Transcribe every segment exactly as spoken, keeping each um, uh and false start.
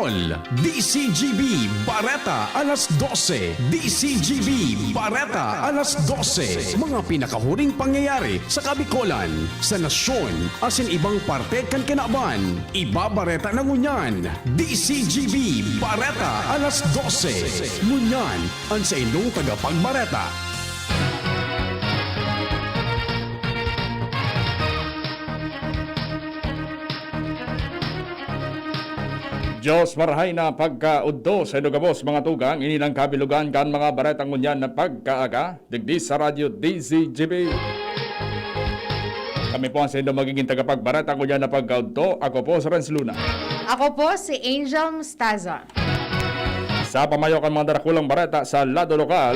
D C G B Bareta alas dose. D C G B Bareta alas dose. Mga pinakahuring pangyayari sa Kabikolan, sa nasyon, asin ibang parte kan kinaban. Ibabareta na ngunyan. D C G B Bareta alas dose. Ngunyan, an saindong tagapagbareta. Diyos marahay na pagkaudto sa inyo gabos, mga tugang. Ini lang kabilugan kan mga baretang ngunyan na pagkaaga, digdi sa Radyo D Z G B. Kami po ang sa inyo magiging tagapagbareta ngunyan na pagkaudto. Ako po si Renz Luna. Ako po si Angel Mostaza. Sa pamayo kan mga darakulang bareta sa lado lokal,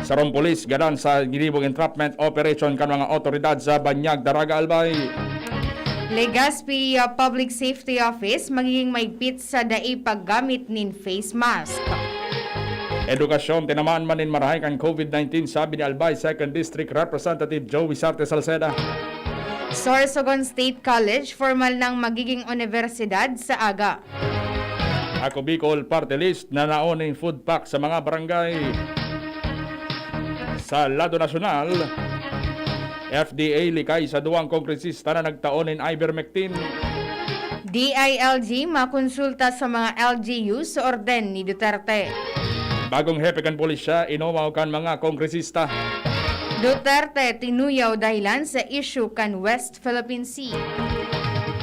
sarong pulis gadan sa ginibong entrapment operation kan mga otoridad sa Banyag, Daraga, Albay. Legazpi, uh, Public Safety Office magiging maigpit sa dai paggamit nin face mask. Edukasyon, tinamaan man nin marahay kan COVID nineteen, sabi ni Albay Second District Representative Joey Sarte Salceda. Sorsogon State College, formal nang magiging unibersidad sa aga. Ako Bicol Party List, nanao nin food pack sa mga barangay. Sa lado nasyonal, F D A likay sa duwang kongresista na nagtao nin ivermectin. D I L G makonsulta sa mga L G U sa orden ni Duterte. Bagong hepe kan pulisya, inomaw kan mga kongresista. Duterte tinuyaw dahilan sa issue kan West Philippine Sea.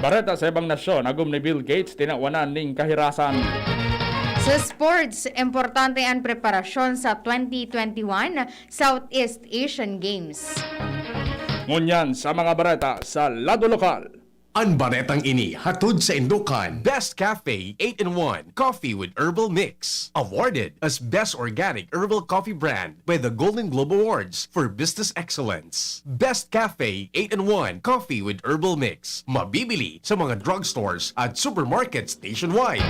Bareta sa ibang nasyon, agom ni Bill Gates tinawanan nin kahirasan. Sa sports, importante an preparasyon sa twenty twenty-one Southeast Asian Games. Ngunyan sa mga bareta sa lado lokal. An baretang ini hatod saindo kan Best Cafe eight-in-one Coffee with Herbal Mix, awarded as Best Organic Herbal Coffee Brand by the Golden Globe Awards for Business Excellence. Best Cafe eight-in-one Coffee with Herbal Mix, mabibili sa mga drugstores at supermarkets nationwide.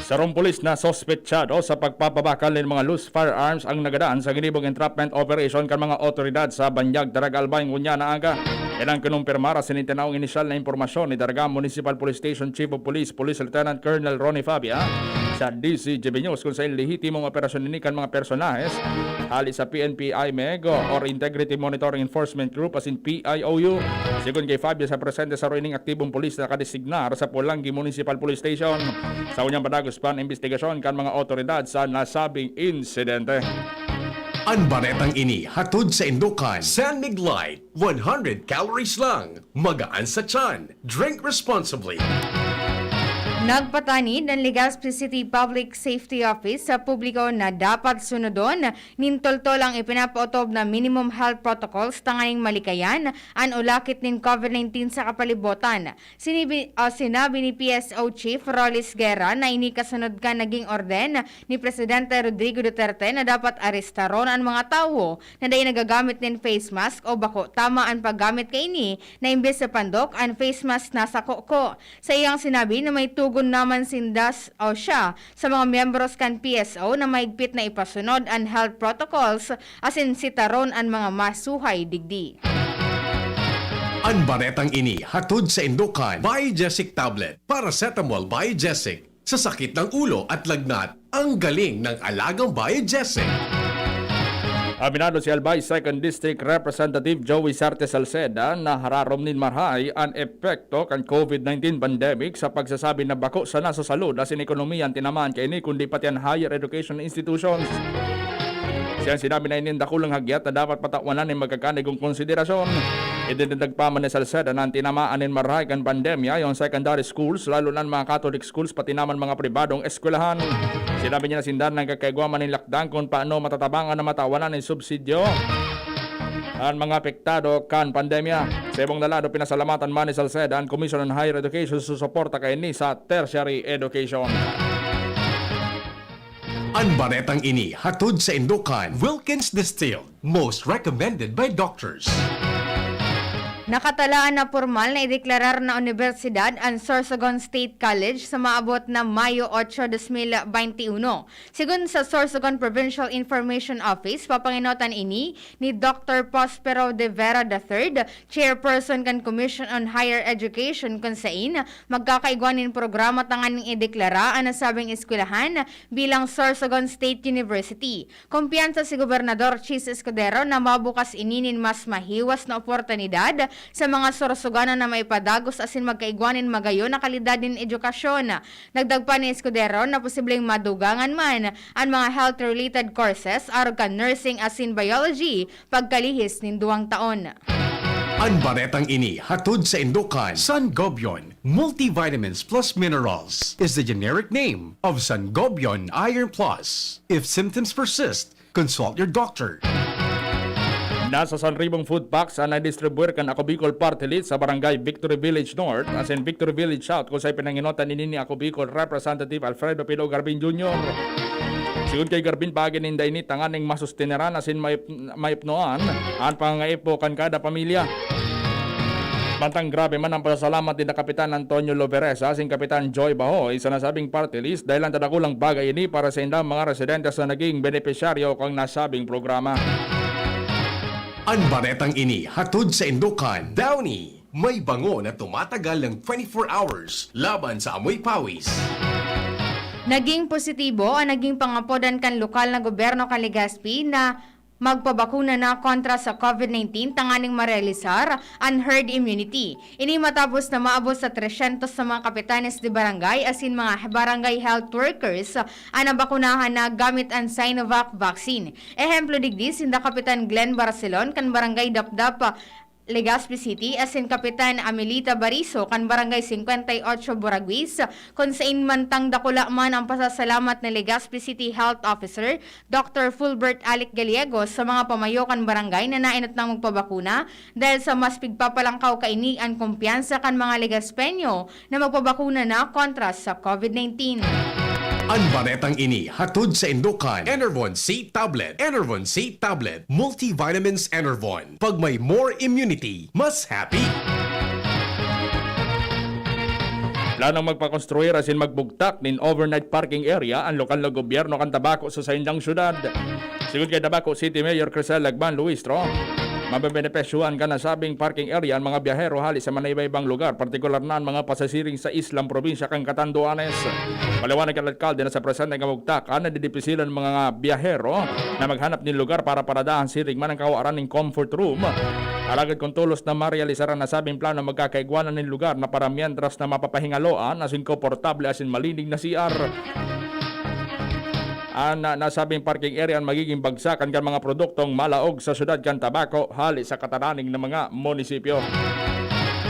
Sarong pulis na suspetsado sa pagpapabakal nin mga loose firearms ang nagadan sa ginibong entrapment operation kan mga otoridad sa Banyag, Daraga, Albay ngunyan na aga. Ilang kinumpirmar asin itinaong inisyal na impormasyon ni Daraga Municipal Police Station Chief of Police, Police Lieutenant Colonel Ronnie Fabia, sa D Z G B News, kun sain lehitimong operasyon ini kan mga personahes hali sa P N P I MEG or Integrity Monitoring Enforcement Group asin P I O U. Sigon ki Fabio, sa presente saro ining aktibong pulis na nakadesignar sa Polangui Municipal Police Station. Sa unyang padagos pa an imbestigasyon kan mga otoridad sa nasabing insidente. An baretang ini hatod saindo kan San Mig Light, one hundred calories lang, magaan sa tiyan. Drink responsibly. Nagpatanid an Legazpi City Public Safety Office sa publiko na dapat sunodon nin toltol ang ipinapaotob na minimum health protocols tanganing malikayan an ulakit nin COVID nineteen sa kapalibotan. Sinibi-, ah, sinabi ni P S O Chief Rollis Guerra na ini kasunod kan naging orden ni Presidente Rodrigo Duterte na dapat arestaron an mga tawo na dai nagagamit nin face mask o bako tama an paggamit kaini, na imbes sa pandok, an face mask nasa koko. Sa iyang sinabi na may tugon naman sinda s-, o siya sa mga miyembros kan P S O na mahigpit na ipasunod an health protocols asin sitaron an mga masuhay digdi. An baretang ini hatod saindo kan Biogesic Tablet, Paracetamol Biogesic. Sa sakit ng ulo at lagnat, ang galing ng alagang Biogesic. Aminado si Albay Second District Representative Joey Sarte Salceda na hararom nin marahay an epekto kan COVID nineteen pandemic sa pagsasabi na bako sana sa salud asin ekonomiya an tinamaan kaini, kundi pati an higher education institutions. Siya sinabi na ini an dakulang hagyat na dapat patawanan nin magkakanigong konsiderasyon. Idinagdag pa man ni Salceda na an tinamaan nin marahay kan pandemya, yung secondary schools, lalo na an mga Catholic schools, pati naman mga pribadong eskwelahan. Sinabi niya na sinda nagkakaigwa man nin lakdang kung paano matatabangan na matawanan nin subsidyo an mga apektado kan pandemya. Sa ibong na lado, pinasalamatan man ni Salceda an Commission on Higher Education sa suporta kaini sa tertiary education. An baretang ini hatod saindo kan Wilkins Distilled, most recommended by doctors. Nakatalaan na pormal na ideklarar na unibersidad an Sorsogon State College sa maabot na Mayo otso, dos mil bente uno. Sigon sa Sorsogon Provincial Information Office, papangenotan ini ni Doctor Prospero de Vera the third, chairperson kan Commission on Higher Education, kun sain magkakaigwa nin programa tanganing ideklara an nasabing eskwelahan bilang Sorsogon State University. Kumpiyansa si Gobernador Chiz Escudero na mabukas ini nin mas mahiwas na oportunidad sa mga Sorsoganon na maipadagos asin magkaigwa nin magayon na kalidad nin edukasyon. Dagdag pa ni Escudero na posibleng madugangan man an mga health-related courses arog kan nursing asin biology pagkalihis nin duwang taon. An baretang ini hatod saindo kan Sangobion Multivitamins Plus Minerals is the generic name of Sangobion Iron Plus. If symptoms persist, consult your doctor. Nasa sanribong food packs an nadistribuir kan Ako Bicol Party List sa Barangay Victory Village North asin Victory Village South, kun saen pinangenotan ini ni Ako Bicol Representative Alfredo Pino Garbin Junior. Sigon kay Garbin, paagi ninda ini tanganing masusteneran asin maip-, maipnoan an pangangaipo kan kada pamilya. Mantang grabe man ang pasasalamat ni Kapitan Antonio Lovereza asin Kapitan Joy Bahoy sa nasabing party list, dahilan ta dakulang bagay ini para sa indang mga residente sa naging benepisyaryo kan nasabing programa. An baretang ini hatod saindo kan Downy. May bango na tumatagal ng twenty-four hours laban sa amoy pawis. Naging positibo an naging pangapodan kan lokal na gobyerno kan Legazpi na magpabakuna na kontra sa COVID nineteen tanganing marealisar an herd immunity. Ini matapos na maabot sa tresyentos na mga kapitanes de barangay asin mga barangay health workers an nabakunahan na gamit an Sinovac vaccine. Ehemplo digdi, sinda Kapitan Glenn Barcelon kan Barangay Dapdap, Legazpi City, asin Kapitan Amelita Bariso kan Barangay Cincuenta y Ocho, Buraguis, kun sain mantang dakula man ang pasasalamat ni Legazpi City Health Officer Doctor Fulbert Alic Gallego sa mga pamayo kan barangay na naenot nang magpabakuna, dahil sa mas pigpapalangkaw kaini an kumpiyansa kan mga Legazpeño na magpabakuna na kontra sa COVID nineteen. An baretang ini hatod saindo kan Enervon C Tablet. Enervon C Tablet, Multivitamins Enervon. Pag may more immunity, mas happy. Planong magpakonstruir asin magbugtak nin overnight parking area an lokal na gobyerno kan Tabaco sa saindang syudad. Sigon kay Tabaco City Mayor Crisel Lagman Luistro, mabebenepisyohan kan nasabing parking area an mga biyahero hali sa manaiba-ibang lugar, partikular na an mga pasasiring sa islang probinsya kan Catanduanes. Paliwanag kan alkalde na sa presente nga bugtak, nadidipisilan an mga biyahero na maghanap nin lugar para paradahan siring man an kawaran nin comfort room. Alagad kun tolos na marealisar an nasabing plano, magkakaigwa na nin lugar na para mientras na mapapahingaloan asin komportable asin malinig na C R. An, ah, nasabing parking area an magiging bagsakan kan mga produktong malaog sa syudad kan Tabaco hali sa katananing na mga munisipyo.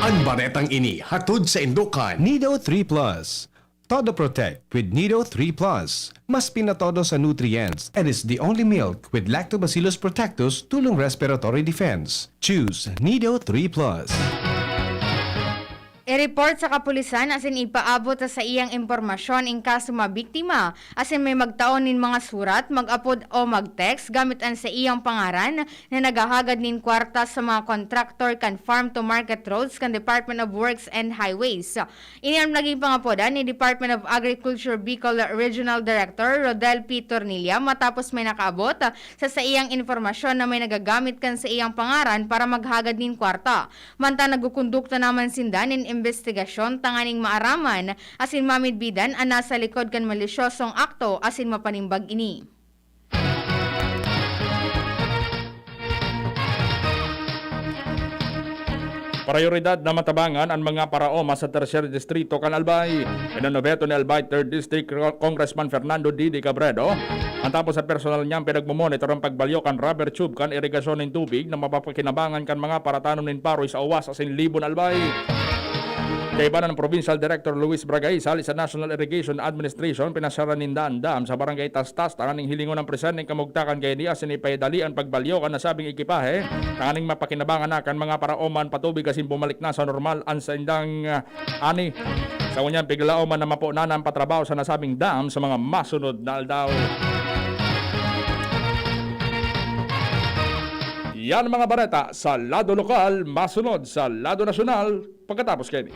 An baretang ini hatod saindo kan Nido three Plus. Todo Protect with Nido three Plus. Mas pinatodo sa nutrients and is the only milk with Lactobacillus protectus tulong respiratory defense. Choose Nido three Plus. I-report sa kapulisan asin ipaabot sa saiyang impormasyon in kaso mabiktima asin may magtao nin mga surat, mag-apod o mag-text gamit an saiyang pangaran na naghahagad nin kwarta sa mga kontraktor kan farm to market roads kan Department of Works and Highways. Ini an naging pangapodan ni Department of Agriculture Bicol Regional Director Rodel P. Tornilla matapos may nakaabot sa saiyang impormasyon na may nagagamit kan saiyang pangaran para maghagad nin kwarta. Mantang nagkukondukta naman sinda nin imbestigasyon tanganing maaraman asin mamidbidan an nasa likod kan malisyosong akto asin mapanimbag ini. Prayoridad na matabangan an mga paraoma sa Tercer Distrito kan Albay. Inanobeto ni Albay Third District Co-, Congressman Fernando Didi Cabredo, matapos sa personal niyang pinagmomonitor ang pagbalyo kan rubber tube kan irigasyon nin tubig na mapapakinabangan kan mga paratanom nin paroy sa Owas asin Libon, Albay. Kaiba na ng Provincial Director Luis Bragais, hali sa National Irrigation Administration, pinasyaran ninda an dam sa Barangay Tastas tanganing hilingon ang presenteng kamugtakan kaini asin ipaidali an pagbalyo kan nasabing ekipahe tanganing mapakinabangan na kan mga paraoma an patubig asin bumalik na sa normal an saindang, ah, ani. Sa ngunyan, piglalaoman na mapo na an patrabaho sa nasabing dam sa mga masunod na aldaw. Yan ang mga bareta sa lado lokal, masunod sa lado nasyonal pagkatapos kaini.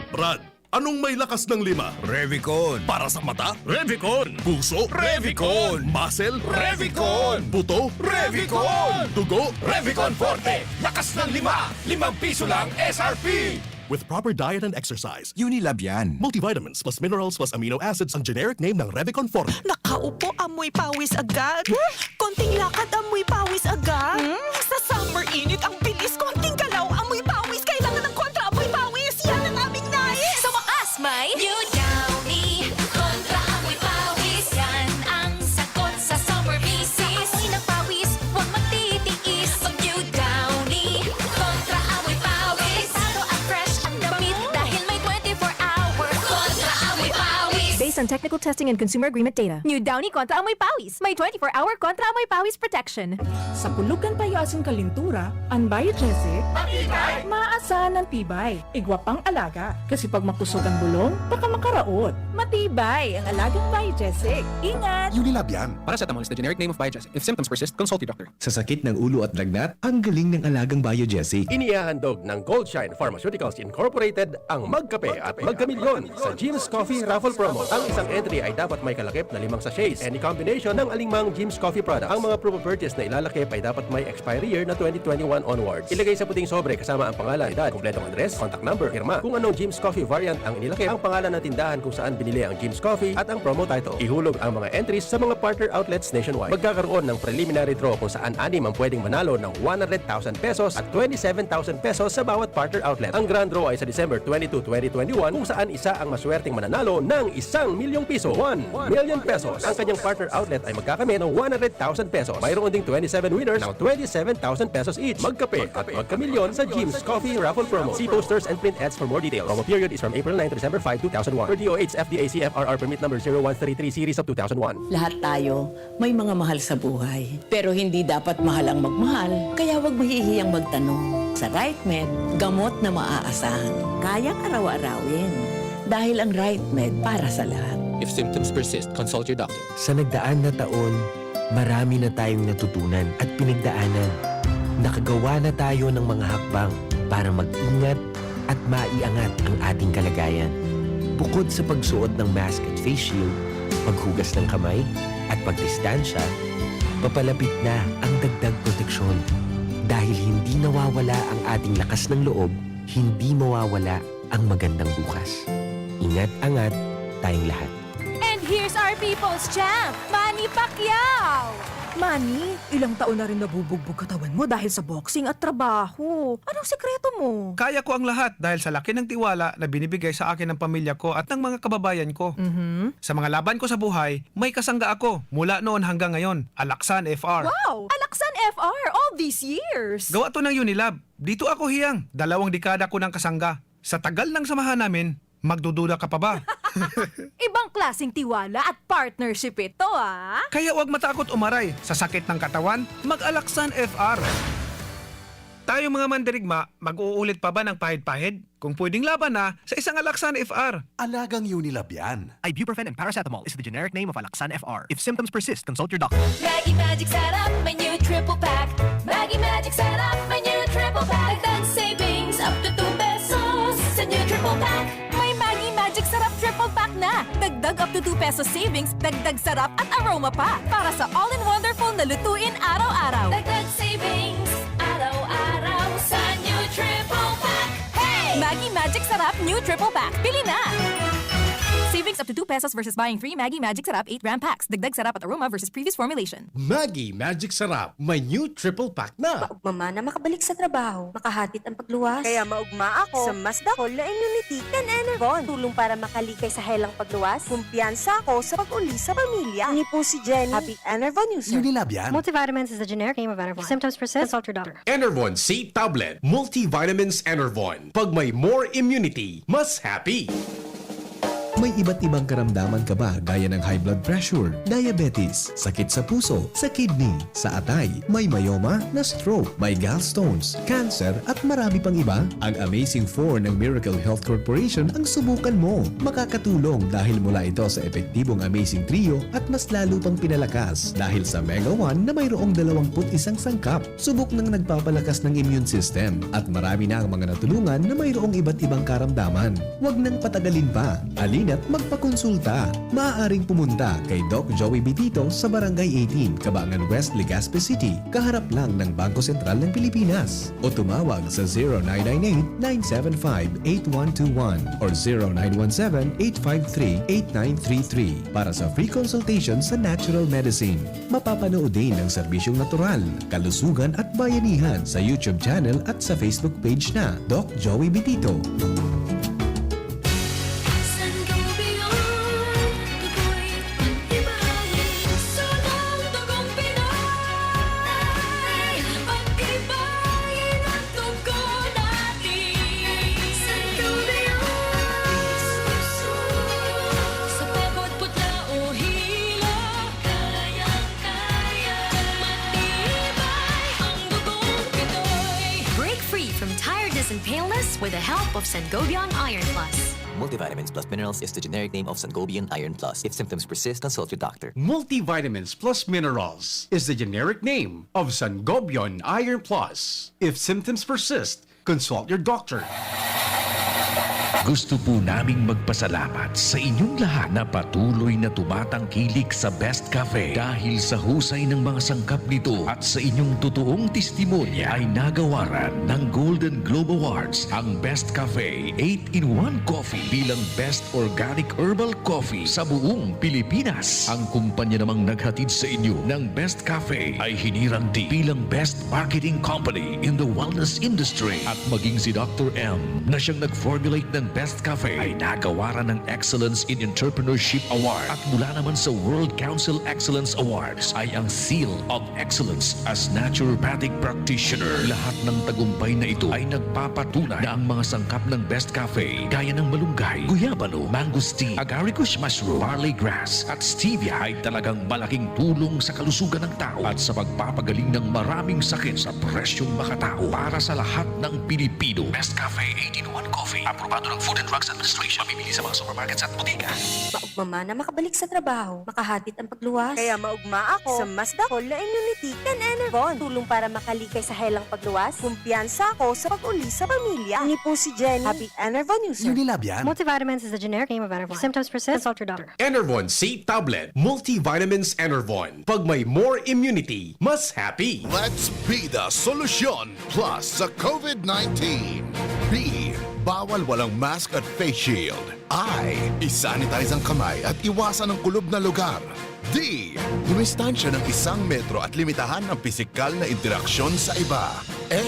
Brad, anong may lakas ng lima? Revicon. Para sa mata? Revicon. Puso? Revicon. Muscle? Revicon. Buto? Revicon. Dugo? Revicon Forte. Lakas ng lima. Limang piso lang S R P. With proper diet and exercise, Unilab yan. Multivitamins plus minerals plus amino acids ang generic name ng Revicon Forte. Nakaupo, amoy pawis agad. Konting lakad, amoy pawis agad. Hmm? Sa summer init, ang bilis. Konting galaw, amoy pawis. Kailangan ng kontra amoy pawis. Yan ang aming nais. Sa wakas, may New Downy Kontra Amoy Pawis. Yan ang sagot sa summer misis. Sa amoy ng pawis, huwag magtitiis. Mag New Downy Kontra Amoy Pawis. Delikado at fresh ang damit dahil may twenty-four hour Kontra Amoy Pawis. Based on technical testing and consumer agreement data. New Downy Kontra Amoy Pawis. May twenty-four hour Kontra Amoy Pawis protection. Sa pulog kan payo asin kalintura, an Biogesic, matibay, maasa ng tibay. Igwa pang alaga, kasi pag makusog ang bulong, baka makaraot. Matibay ang alagang Biogesic. Ingat! Unilab yan. Paracetamol is the generic name of Biogesic. If symptoms persist, consult your doctor. Sa sakit ng ulo at lagnat, ang galing ng alagang Biogesic. Inihahandog ng Goldshine Pharmaceuticals Incorporated ang Magkape at Magkamilyon sa Jim's Coffee Raffle Promo. Ang isang entry ay dapat may kalakip na limang sachets, any combination ng alingmang Jim's Coffee product. Ang mga proof of purchase na ilalakip ay dapat may expiry year na twenty twenty-one onwards. Ilagay sa puting sobre kasama ang pangalan, edad, kompletong address, contact number, pirma. Kung anong Jim's Coffee variant ang inilakip, ang pangalan ng tindahan kung saan binili ang Jim's Coffee at ang promo title. Ihulog ang mga entries sa mga partner outlets nationwide. Magkakaroon ng preliminary draw kung saan anim ang pwedeng manalo ng one hundred thousand pesos at twenty-seven thousand pesos sa bawat partner outlet. Ang grand draw ay sa December twenty-two, twenty twenty-one, kung saan isa ang maswerteng mananalo ng isang milyong piso, one million pesos. Ang kanyang partner outlet ay magkakamit ng one hundred thousand pesos. Mayroon ding twenty-seven winners ng twenty-seven thousand pesos each. Magkape at magkamilyon sa Jim's Coffee Raffle Promo. See posters and print ads for more details. Promo period is from April nine to December five, two thousand one. Per D O H F D A C F R R Permit Number zero one three three Series of two thousand one. Lahat tayo may mga mahal sa buhay. Pero hindi dapat mahal ang magmahal, kaya huwag mahihiyang magtanong. Sa RightMed, gamot na maaasahan, kayang araw-arawin. Dahil ang RightMed para sa lahat. If symptoms persist, consult your doctor. Sa nagdaan na taon, marami na tayong natutunan at pinagdaanan. Nakagawa na tayo ng mga hakbang para mag-ingat at maiangat ang ating kalagayan. Bukod sa pagsuot ng mask at face shield, paghugas ng kamay, at pagdistansya, papalapit na ang dagdag proteksyon. Dahil hindi nawawala ang ating lakas ng loob, hindi mawawala ang magandang bukas. Ingat-angat tayong lahat. And here's our people's champ, Manny Pacquiao! Manny, ilang taon na rin nabubugbog katawan mo dahil sa boxing at trabaho. Anong sikreto mo? Kaya ko ang lahat dahil sa laki ng tiwala na binibigay sa akin ng pamilya ko at ng mga kababayan ko. Mhm. Sa mga laban ko sa buhay, may kasangga ako mula noon hanggang ngayon, Alaksan F R. Wow! Alaksan F R all these years! Gawa to ng Unilab. Dito ako hiyang, dalawang dekada ko ng kasangga. Sa tagal ng samahan namin, magdududa ka pa ba? Ibang klaseng tiwala at partnership ito, ah! Kaya huwag matakot umaray sa sakit ng katawan, mag-Alaksan F R. Tayong mga mandirigma, mag-uulit pa ba ng pahid-pahid? Kung pwedeng laban na sa isang Alaksan F R. Alagang Unilab yan. Ibuprofen and paracetamol is the generic name of Alaksan F R. If symptoms persist, consult your doctor. Maggi Magic Sarap, may new triple pack. Maggi Magic Sarap, may new triple pack. Dagdag savings up to two pesos sa new triple pack. May Maggi Magic Sarap Triple Pack na! Dagdag up to two pesos savings, dagdag sarap at aroma pa! Para sa all-in-wonderful na lutuin araw-araw! Dagdag savings araw-araw sa new triple pack. Hey! Maggi Magic Sarap New Triple Pack. Bili na! Savings up to two pesos versus buying three Maggi Magic Sarap eight gram packs. Dagdag sarap at aroma versus previous formulation. Maggi Magic Sarap, may new triple pack na! Maugma man na makabalik sa trabaho, makahatid ang pagluwas. Kaya maugma ako sa mas dakul na immunity kan Enervon. Tulong para makalikay sa helang pagluwas. Kumpiyansa ako sa pag-uli sa pamilya. Ini po si Jenny, happy Enervon user. Unilab yan. Multivitamins is the generic name of Enervon. If symptoms persist, consult your doctor. Enervon C Tablet, Multivitamins Enervon. Pag may more immunity, mas happy. May iba't ibang karamdaman ka ba gaya ng high blood pressure, diabetes, sakit sa puso, sa kidney, sa atay, may myoma, na-stroke, may gallstones, cancer, at marami pang iba? Ang Amazing four ng Miracle Health Corporation ang subukan mo. Makakatulong dahil mula ito sa epektibong Amazing Trio at mas lalo pang pinalakas dahil sa Mega one na mayroong dalawang put isang sangkap. Subok nang nagpapalakas ng immune system at marami na ang mga natulungan na mayroong iba't ibang karamdaman. Huwag nang patagalin pa. Halina't magpakonsulta. Maaaring pumunta kay Doc Joey Bitito sa Barangay eighteen, Cabangan West, Legazpi City, kaharap lang ng Bangko Sentral ng Pilipinas. O tumawag sa zero nine nine eight, nine seven five, eight one two one or zero nine one seven, eight five three, eight nine three three para sa free consultation sa natural medicine. Mapapanood din ang serbisyong natural, kalusugan at bayanihan sa YouTube channel at sa Facebook page na Doc Joey Bitito. Sangobion, dugoy, pagtibayin, sunang dugong Pinoy, pagtibayin ang dugo natin. Sangobion, sa pagod, putla o hilo, kayang-kaya, matibay ang dugong Pinoy. Break free from tiredness and paleness with the help of Sangobion Iron Plus. Multivitamins plus minerals is the generic name of Sangobion Iron Plus. If symptoms persist, consult your doctor. Multivitamins plus minerals is the generic name of Sangobion Iron Plus. If symptoms persist, consult your doctor. Gusto po naming magpasalamat sa inyong lahat na patuloy na tumatangkilik sa Best Cafe. Dahil sa husay ng mga sangkap nito at sa inyong totoong testimonya, ay nagawaran ng Golden Globe Awards ang Best Cafe eight-in-one Coffee bilang Best Organic Herbal Coffee sa buong Pilipinas. Ang kumpanya namang naghatid sa inyo ng Best Cafe ay hinirang din bilang Best Marketing Company in the Wellness Industry. At maging si Doctor M, na siyang nag-formulate ng Best Cafe, ay nagawaran ng Excellence in Entrepreneurship Award. At mula naman sa World Council Excellence Awards ay ang Seal of Excellence as Naturopathic Practitioner. Lahat ng tagumpay na ito ay nagpapatunay na ang mga sangkap ng Best Cafe, gaya ng malunggay, guyabano, mangosteen, agaricus mushroom, barley grass, at stevia, ay talagang malaking tulong sa kalusugan ng tao at sa pagpapagaling ng maraming sakit sa presyong makatao para sa lahat ng Pilipino. Best Cafe eight-in-one Coffee, aprobado ng Food and Drugs Administration. Mabibili sa mga supermarkets at bodega. Maugma man na makabalik sa trabaho, makahatid ang pagluwas. Kaya maugma ako sa mas dakul na immunity kan Enervon. Tulong para makalikay sa helang pagluwas. Kumpiyansa ako sa pag-uli sa pamilya. Ini po si Jenny, Happy Enervon user. Unilab yan. Multivitamins is the generic name of Enervon. If symptoms persist, consult your doctor. Enervon C Tablet, Multivitamins Enervon. Pag may more immunity, mas happy. Let's be the solution plus sa COVID nineteen. B, bawal walang mask at face shield. I, isanitize ang kamay at iwasan ang kulob na lugar. D, dumistansya ng isang metro at limitahan ang pisikal na interaksyon sa iba. A,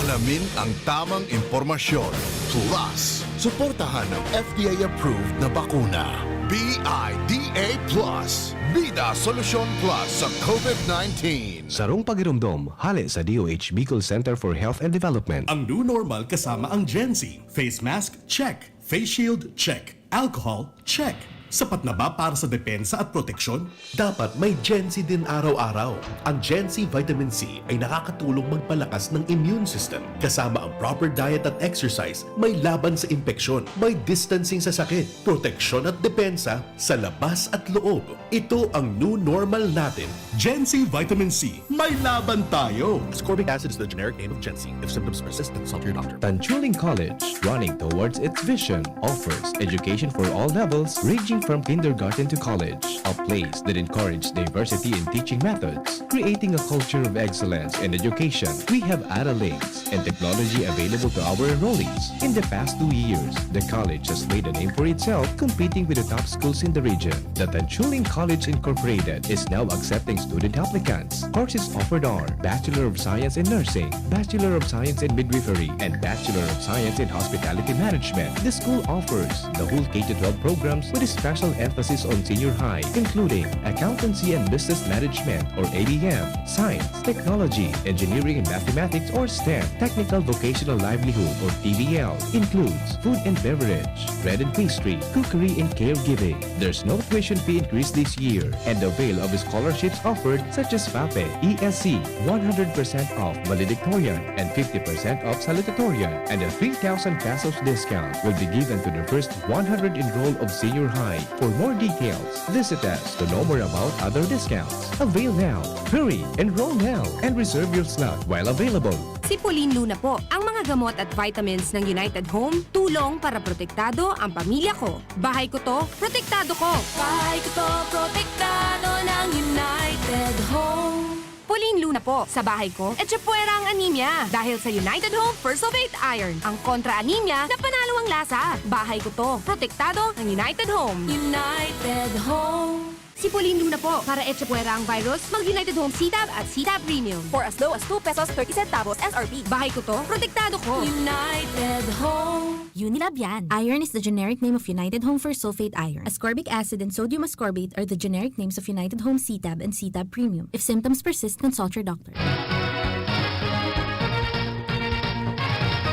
alamin ang tamang impormasyon. Plus, suportahan ang F D A-approved na bakuna. B I D A plus. Bida Solusyon Plus sa COVID nineteen. Sarong pagiromdom, hale sa D O H Bicol Center for Health and Development. Ang new normal kasama ang Gen Z. Face mask, check. Face shield, check. Alcohol, check. Sapat na ba para sa depensa at proteksyon? Dapat may Gen Z din araw-araw. Ang Gen Z Vitamin C ay nakakatulong magpalakas ng immune system. Kasama ang proper diet at exercise, may laban sa impeksyon, may distancing sa sakit, proteksyon at depensa sa labas at loob. Ito ang new normal natin. Gen Z Vitamin C, may laban tayo! Ascorbic acid is the generic name of Gen Z. If symptoms persist, consult your doctor. Tanchuling College, running towards its vision, offers education for all levels, ranging from kindergarten to college, a place that encourages diversity in teaching methods, creating a culture of excellence in education. We have Ara Links and technology available to our enrollees. In the past two years, the college has made a name for itself, competing with the top schools in the region. The Tanchuling College Incorporated is now accepting student applicants. Courses offered are Bachelor of Science in Nursing, Bachelor of Science in Midwifery, and Bachelor of Science in Hospitality Management. The school offers the whole K to twelve programs with a special emphasis on senior high, including accountancy and business management or A B M, science, technology, engineering and mathematics or STEM, technical vocational livelihood or T V L, includes food and beverage, bread and pastry, cookery and caregiving. There's no tuition fee increase this year, and avail of scholarships offered such as FAPE, E S C, one hundred percent off valedictorian and fifty percent off salutatorian, and a three thousand pesos discount will be given to the first one hundred enroll of senior high. For more details, visit us to know more about other discounts. Avail now! Hurry! Enroll now and reserve your slot while available. Si Pauline Luna po. Ang mga gamot at vitamins ng United Home, tulong para protektado ang pamilya ko. Bahay ko to, protektado ko. Bahay ko to, protektado ng United Home. Pauline Luna po. Sa bahay ko, etchepuera ang anemia. Dahil sa United Home First of Eight Iron, ang kontra anemia na panalo ang lasa. Bahay ko to, protektado ng United Home. United Home. Si Pauline Luna po. Para etchepuera ang virus, mag United Home C-Tab at C-Tab Premium. For as low as two pesos thirty centavos S R P. Bahay ko to, protektado ko. United Home. Unilab yan. Iron is the generic name of United Home First Sulfate Iron. Ascorbic acid and sodium ascorbate are the generic names of United Home C-Tab and C-Tab Premium. If symptoms persist, consult your doctor.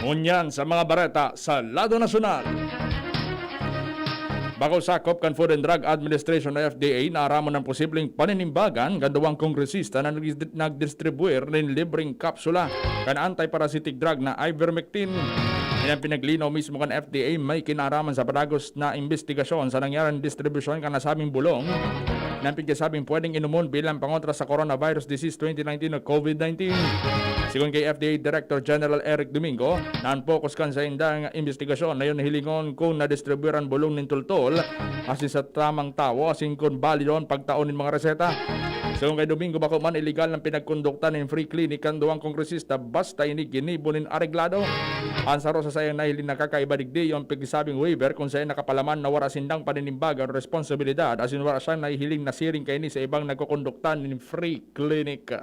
Ngunyan sa mga bareta sa lado nasyonal. Bako sakop kan Food and Drug Administration o F D A, naaramon an posibleng paninimbagan kan duwang kongresista na nagdi-, nagdistribuir nin libreng kapsula kan anti-parasitic drug na ivermectin. Iyan pinaglinaw mismo kan F D A may kinaraman sa padagos na imbestigasyon sa nangyaring distribusyon kan nasabing bulong na pigkasabing pwedeng inomon bilang pangontra sa coronavirus disease twenty nineteen o COVID nineteen. Sigon kay F D A Director General Eric Domingo, na an focus kan saindang imbestigasyon na yon hilingon kung nadistribuir an bulong nin tultol asin sa tamang tawo asin kun balido an pagtao nin mga reseta. Sigon kay Domingo, bako man iligal an pinagkondukta nin free clinic kan duwang kongresista basta ini ginibo nin areglado. An saro sa saiyang nahiling na kakaiba digdi iyo an pagsabing waiver kun saen nakapalaman na wara sindang paninimbagan o responsibilidad asin wara siyang nahihiling na siring kaini sa ibang nagkokondukta nin free clinic.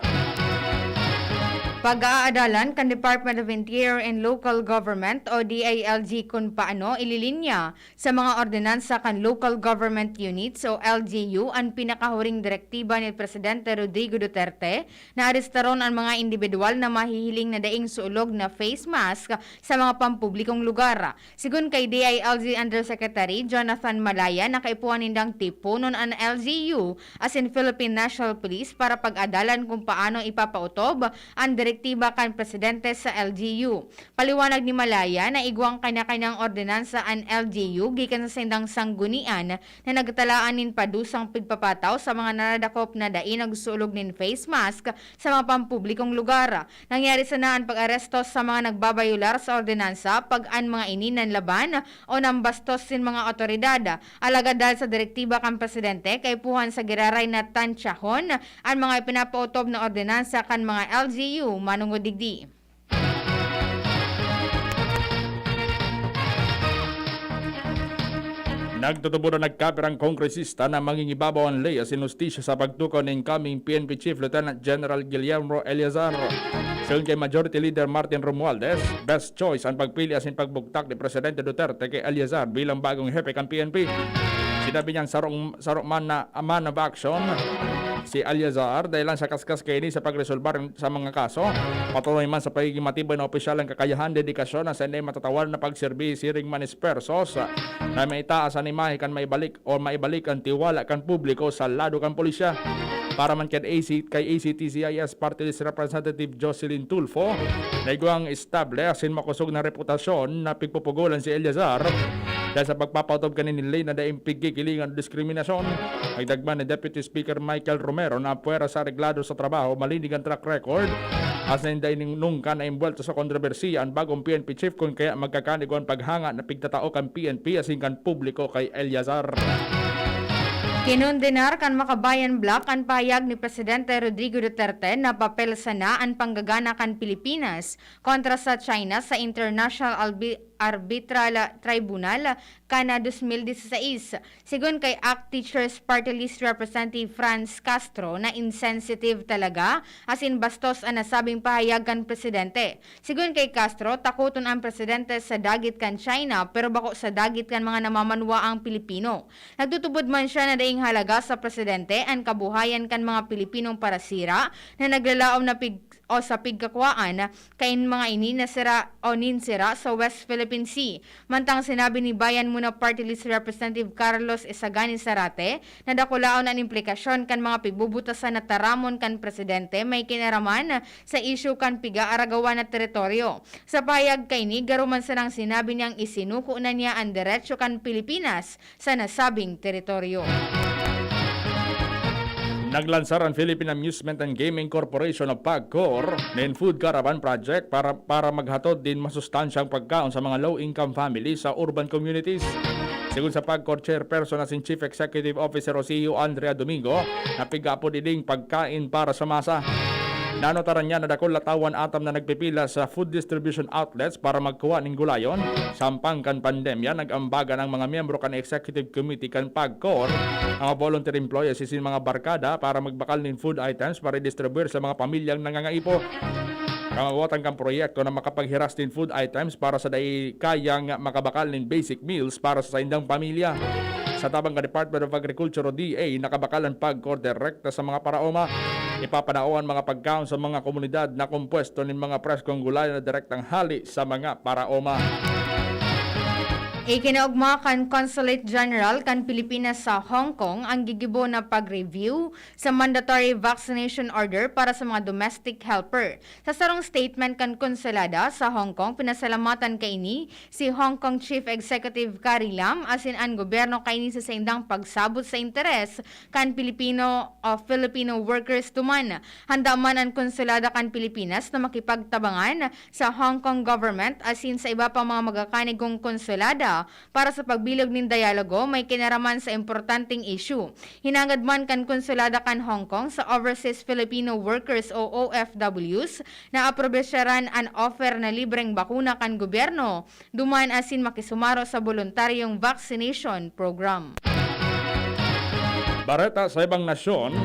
Pag-aadalan kan Department of Interior and Local Government o D I L G kun paano ililinya sa mga ordinansa kan Local Government Units o L G U an pinakahuring direktiba ni Presidente Rodrigo Duterte na arestaron an mga indibidwal na mahihiling na daing suolog na face mask sa mga pampublikong lugar. Sigon kay D I L G Undersecretary Jonathan Malaya, nakaipuhan nindang tiponon an L G U asin Philippine National Police para pag-adalan kung paano ipapaotob an direktiba kan presidente sa L G U. Paliwanag ni Malaya na igwang kanya-kanyang ordinansa an L G U gikan sa saindang sanggunian na nagtalaan nin padusang pigpapataw sa mga naradakop na dai nagsuolog nin face mask sa mga pampublikong lugar. Nangyari sana an pag-aresto sa mga nagbabayolar sa ordinansa pag an mga ini nanlaban o nambastos sin mga awtoridad. Alagad dahil sa direktiba kan presidente, kaipuhan sa giraray na tantsahon an mga ipinapaotob na ordinansa kan mga L G U manongod digdi. Nagtutubod an nagkapirang kongresista na mangingibabaw an ley asin hustisya sa pagtukaw ni incoming P N P Chief Lieutenant General Guillermo Eleazar. Sigon kay Majority Leader Martin Romualdez, best choice an pagpili asin pagbugtak ni Presidente Duterte kay Eleazar bilang bagong hepe kan P N P. Sinabi niyang sarong, saro man na a man of action si Eleazar, dahil lang sa kaskas kaini sa pagresolbar sa mga kaso, patuloy man sa pagiging matibay na opisyal ang kakayahan, dedikasyon na sa hindi matatawal na pagserbi siring man espersos na maitaas an imahe kan maibalik o maibalik ang tiwala kan publiko sa lado kan pulisya. Para man kan A C, kay A C T C I S Party List Representative Jocelyn Tulfo, naigwang estable asin makosog na reputasyon na pigpupugolan si Eleazar dahil sa pagpapaotob kaini nin ley na daing piggigilingan o diskriminasyon. Nagdagman ni Deputy Speaker Michael Romero na pwera sa areglado sa trabaho, malinig ang track record, asin dai ning-, nungka na imbwelto sa kontrobersiya an bagong P N P chief, kun kaya magkakaigwa an paghanga na pigtatao kan P N P asin kan publiko kay Eleazar. Kinondenar kan Makabayan Bloc an pahayag ni Presidente Rodrigo Duterte na papel sana an panggagana kan Pilipinas kontra sa China sa International Albi-, Arbitral Tribunal kan dos mil dieciséis. Sigon kay ACT Teachers Party List Representative Franz Castro na insensitive talaga asin bastos an nasabing pahayag kan presidente. Sigon kay Castro, takoton an presidente sa dagit kan China pero bako sa dagit kan mga namamanwaang Pilipino. Nagtutubod man siya na daing halaga sa presidente an kabuhayan kan mga Pilipinong parasira na naglalaom na pig o sa pigkakuwaan kain mga ini na sira o nin sira sa West Philippine Sea. Mantang sinabi ni Bayan Muna Party List Representative Carlos Isagani Zarate na dakulaon an implikasyon kan mga pigbubutasan na taramon kan presidente may kinaraman sa isyu kan pigaaragawan na teritoryo. Sa pahayag kaini, garo man sanang sinabi niyang isinuko na niya an deretsyo kan Pilipinas sa nasabing teritoryo. Naglansar ang Philippine Amusement and Gaming Corporation o PAGCOR nin Food Caravan Project para, para maghatod nin masustansyang pagkaon sa mga low-income family sa urban communities. Sigon sa PAGCOR Chairperson na si Chief Executive Officer o C E O Andrea Domingo, napigapod ining pagkain para sa masa. Nanotaran niya na dakul na tawo an atam na nagpipila sa food distribution outlets para magkuha nin gulayon. Sampang kan pandemya, nag-ambagan ang mga miyembro kan Executive Committee kan PAGCOR, mga volunteer employees asin mga barkada para magbakal nin food items para i-distribuir sa mga pamilyang nangangaipo. Kamawotan kan proyekto na makapaghiras nin food items para sa dai kayang makabakal nin basic meals para sa saindang pamilya. Sa tabang kan Department of Agriculture o D A, nakabakal an PAGCOR direkta sa mga paraoma. Ipapanao an mga pagkaon sa mga komunidad na kompuesto nin mga preskong gulay na direktang hali sa mga paraoma. Ikinaogma kan Consulate General kan Pilipinas sa Hong Kong ang gigibo na pag-review sa mandatory vaccination order para sa mga domestic helper. Sa sarong statement kan Konsulada sa Hong Kong, pinasalamatan kaini si Hong Kong Chief Executive Carrie Lam asin an gobyerno kaini sa saindang pagsabot sa interes kan Pilipino o Filipino workers duman. Handa man an Konsulada kan Pilipinas na makipagtabangan sa Hong Kong government asin sa iba pang mga magakanigong konsulada para sa pagbilog nin dialogo may kinaraman sa importanteng isyu. Hinangad man kan Konsulada kan Hong Kong sa Overseas Filipino Workers o O F Ws na aprobesyaran an offer na libreng bakuna kan gobyerno duman asin makisumaro sa boluntaryong vaccination program. Bareta sa ibang nasyon,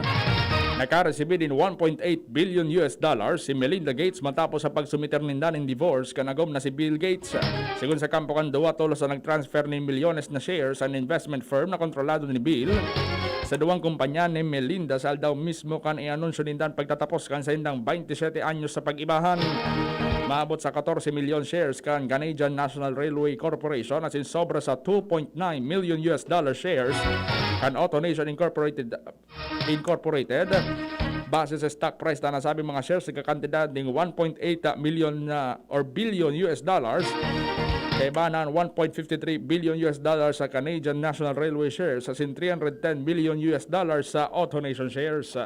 nakaresibi nin one point eight billion U S dollars si Melinda Gates matapos sa pagsumiter ninda nin divorce kan agom na si Bill Gates. Sigon sa kampo kan duwa, tolos an nag-transfer nin milyones na shares an investment firm na kontrolado ni Bill sa duwang kumpanya ni Melinda sa aldaw mismo kan ianunsyo ninda an pagtatapos kan saindang baynte siyete anyos sa pag-ibahan. Maabot sa katorse milyon shares kan Canadian National Railway Corporation asin sobra sa two point nine million U S dollar shares kan Auto Nation Incorporated, Incorporated. Base sa stock price na nasabing mga shares, nagkakantidad ning one point eight million na or billion U S dollars, kaiba na an one point fifty three billion U S dollars sa Canadian National Railway shares asin three hundred ten million U S dollars sa Auto Nation shares.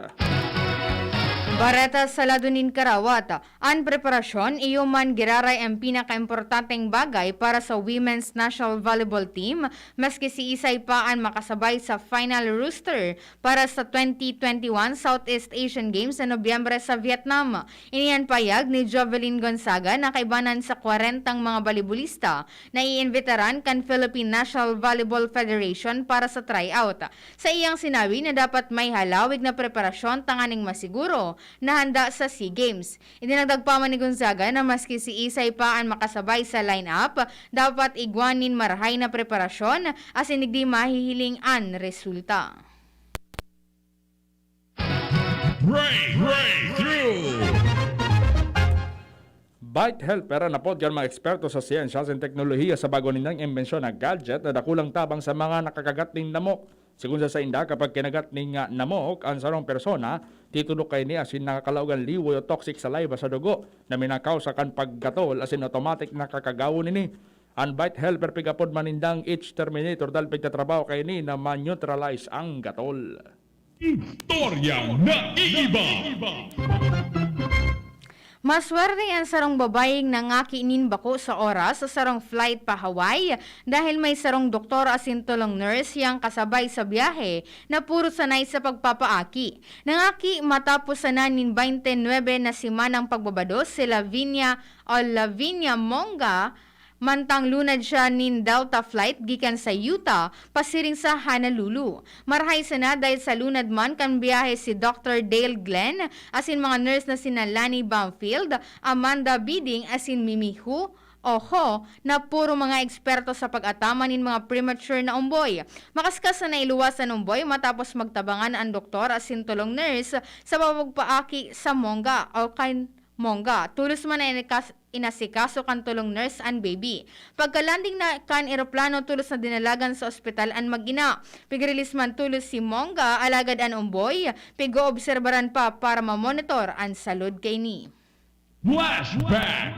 Bareta sa lado nin karawat, an preparasyon iyo man giraray an pinakaimportanteng bagay para sa Women's National Volleyball Team, maski siisay pa an makasabay sa final roster para sa twenty twenty-one Southeast Asian Games sa Nobyembre sa Vietnam. Ini an pahayag ni Jovelyn Gonzaga na kaibanan sa kwarentang mga balibulista na iimbitaran kan Philippine National Volleyball Federation para sa tryout. Sa iyang sinabi na dapat may halawig na preparasyon tanganing masiguro na handa sa SEA Games. Idinagdag pa man ni Gonzaga na maski siisay pa an makasabay sa lineup, dapat igwa nin marahay na preparasyon asin digdi mahihiling an resulta. Break, breakthrough! Bite helper an apod kan mga eksperto sa siyensya asin teknolohiya sa bago nindang imbensyon na gadget na dakulang tabang sa mga nakakagat nin lamok. Sigon sa sainda, kapag kinagat nin, ah, namok an sarong persona, titudok kaini asin nakakalaog an liwoy o toxic saliva sa dugo na minakausa kan paggatol asin automatic na kakagawon ini. An bite helper pigapod man nindang H Terminator dahil pigtatrabaho kaini na ma-neutralize ang gatol. Istoryang naiiba. Maswerte an sarong babayeng nangaki nin bako sa oras sa sarong flight pa Hawaii dahil may sarong doktor asin tolong nurse yang kasabay sa biyahe na puro sanay sa pagpapaaki. Nangaki matapos sana nin baynte nuebe na semanang pagbabado si Lavinia o Lavinia Monga Mantang lunad siya nin Delta flight gikan sa Utah pasiring sa Honolulu. Marahay sana dahil sa lunad man kan biyahe si Doktor Dale Glenn asin mga nurse na sina Lani Bamfield, Amanda Biding asin Mimi Hu, Oho, na puro mga eksperto sa pag-ataman nin mga premature na umboy. Makaskas na nailuwas an umboy matapos magtabangan an doktor asin tolong nurse sa pagpaaki sa mongga o kan mongga. Tolos man na inikas-, inasikaso kan tolong nurse an baby. Pagka-landing na kan eroplano, tolos na dinalagan sa ospital an mag-ina. Pig-release man tolos si mongga, alagad an umboy, pig-oobserbaran pa para ma-monitor an salud kaini. Flashback!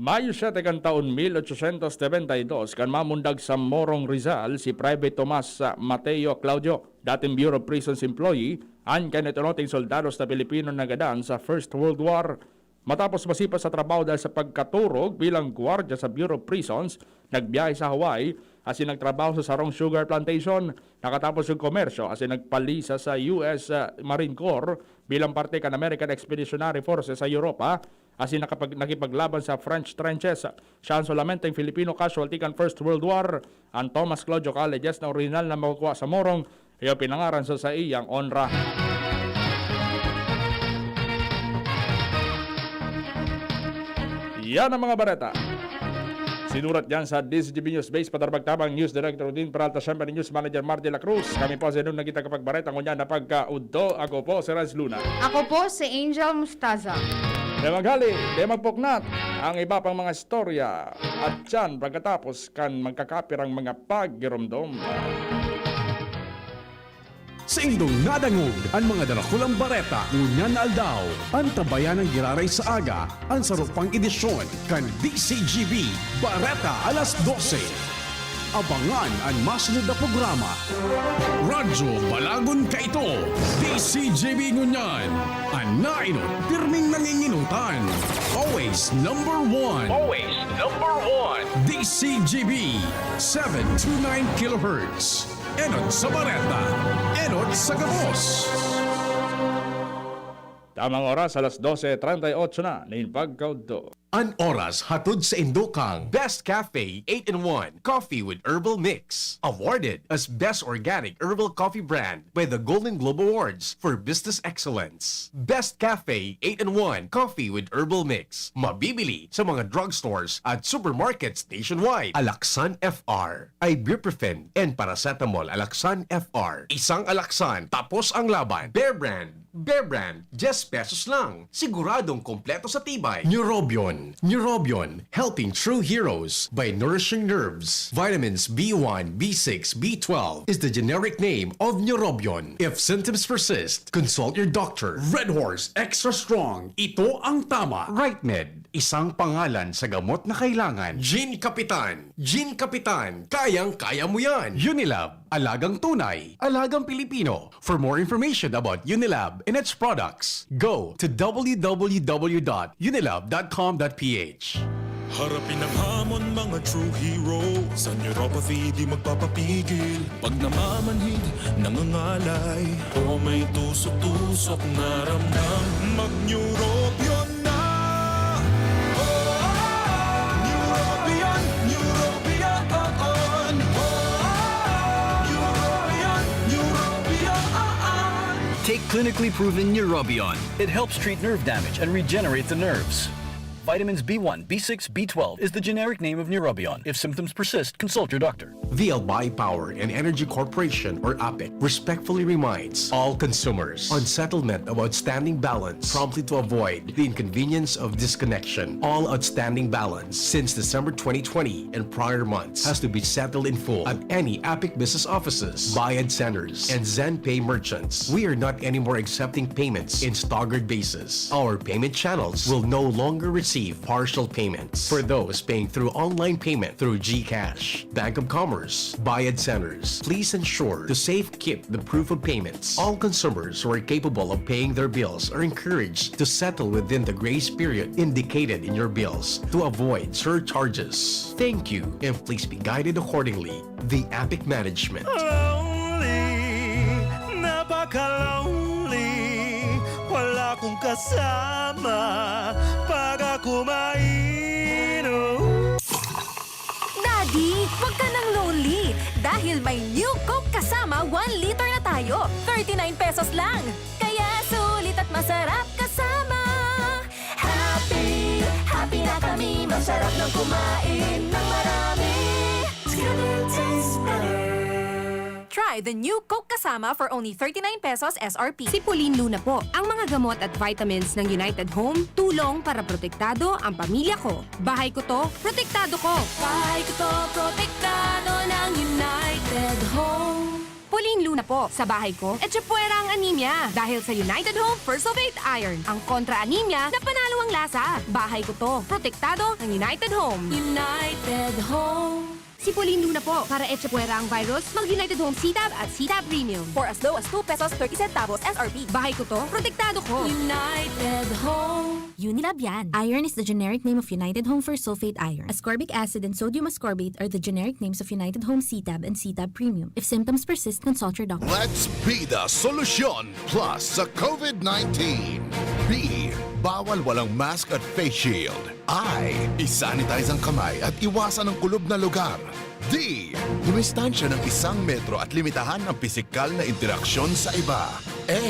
Mayo siyete kan taon mil ochocientos nobenta y dos, kan mamundag sa Morong, Rizal, si Private Tomas Mateo Claudio, dating Bureau of Prisons employee, an kainot-inoting soldados na Pilipino na nagadan sa First World War. Matapos masipa sa trabaho dahil sa pagkaturog bilang gwardiya sa Bureau of Prisons, nagbiyahe sa Hawaii asin nagtrabaho sa sarong sugar plantation. Nakatapos yung komersyo asin nagpalisa sa U S, ah, Marine Corps bilang parte kan American Expeditionary Forces sa Europa asin nakapag-, nakipaglaban sa French trenches. Siya ang solamenteng Filipino casualty kan First World War. Ang Thomas Claudio Colleges na orihinal na makukuha sa Morong, iyo pinangaran sa saiyang onra. Yan ang mga bareta. Sinurat yan sa D Z G B News Base, Padarbag Tabang, News Director Odin Peralta, siyempre News Manager Marty La Cruz. Kami po sa inong naging tagapagbareta ngunyan na pagkaudto. Ako po si Rans Luna. Ako po si Angel Mustaza. Di maghali, di magpuknat ang iba pang mga istorya. At yan, pagkatapos kan magkakapirang mga pagiromdom. Saindong nadangog an mga darakulang bareta ngunyan na aldaw. Antabayan an giraray sa aga, an saro pang edisyon kan D C G B Bareta alas dose. Abangan an masunod na programa. Radyo Balagon kaito, D C G B ngunyan, an nainot pirming nanginginotan. Always number one. Always number one. D C G B, seven two nine kilohertz. Enot sa bareta, enot sa gabos. Tamang oras, alas dose treinta y ocho na nin pagkaudto. An oras hatod saindo kan Best Cafe eight-in-one Coffee with Herbal Mix. Awarded as Best Organic Herbal Coffee Brand by the Golden Globe Awards for Business Excellence. Best Cafe eight-in-one Coffee with Herbal Mix. Mabibili sa mga drugstores at supermarkets nationwide. Alaxan F R, ibuprofen and paracetamol. Alaxan F R. Isang Alaxan, tapos ang laban. Bear Brand. Bear Brand, diyes pesos lang. Siguradong kompleto sa tibay. Neurobion. Neurobion, helping true heroes by nourishing nerves. Vitamins B one, B six, B twelve is the generic name of Neurobion. If symptoms persist, consult your doctor. Red Horse Extra Strong. Ito ang tama. Right Med, isang pangalan sa gamot na kailangan. Gin Kapitan. Gin Kapitan, kayang-kaya mo yan. Unilab, alagang tunay, alagang Pilipino. For more information about Unilab and its products, go to w w w dot unilab dot com dot p h. Harapin ang hamon, mga true hero. Sa neuropathy, di magpapapigil. Pag namamanhid, nangangalay, o may tusok-tusok na ramdam, mag-Neurobion na! Oh, Neurobion, Neurobion, oh, oh. Neurobion, Neurobion, oh, oh. Take clinically proven Neurobion. It helps treat nerve damage and regenerate the nerves. Vitamins B one, B six, B twelve is the generic name of Neurobion. If symptoms persist, consult your doctor. The Albay Power and Energy Corporation, or APEC, respectfully reminds all consumers on settlement of outstanding balance promptly to avoid the inconvenience of disconnection. All outstanding balance since December twenty twenty and prior months has to be settled in full at any APEC business offices, Bayad Centers, and ZenPay merchants. We are not anymore accepting payments in staggered basis. Our payment channels will no longer receive partial payments for those paying through online payment through GCash, Bank of Commerce, Bayad Centers. Please ensure to safe keep the proof of payments. All consumers who are capable of paying their bills are encouraged to settle within the grace period indicated in your bills to avoid surcharges. Thank you, and please be guided accordingly. The APEC Management. Lonely, napaka-lonely. Wala kong kasama pag ako mainis. Di, wag ka nang lonely dahil may New Coke kasama one liter na tayo. Thirty-nine pesos lang. Kaya sulit at masarap kasama. Happy, happy na kami. Masarap nang kumain ng marami. It's gonna taste better. Try the New Coke Kasama for only thirty-nine pesos S R P. Sipulin Luna po. Ang mga gamot at vitamins ng United Home, tulong para protektado ang pamilya ko. Bahay ko to, protektado ko. Bahay ko to, protektado ng United Home. Pauliin Luna po. Sa bahay ko, etchepuera ang anemia. Dahil sa United Home First of Eight Iron, ang kontra anemia na panalo ang lasa. Bahay ko to, protektado ng United Home. United Home. Sipulin Luna po. Para etchepuera ang virus, mag United Home C-Tab at C-Tab Premium. For as low as two pesos thirty centavos S R P. Bahay ko to, protektado ko. United Home. Unilab yan. Iron is the generic name of United Home First Sulfate Iron. Ascorbic acid and sodium ascorbate are the generic names of United Home C-Tab and C-Tab Premium. If symptoms persist, consult your doctor. Let's be the solution plus sa COVID nineteen. B, bawal walang mask at face shield. I, isanitize ang kamay at iwasan ang kulob na lugar. D, dumistansya ng isang metro at limitahan ang pisikal na interaksyon sa iba. A,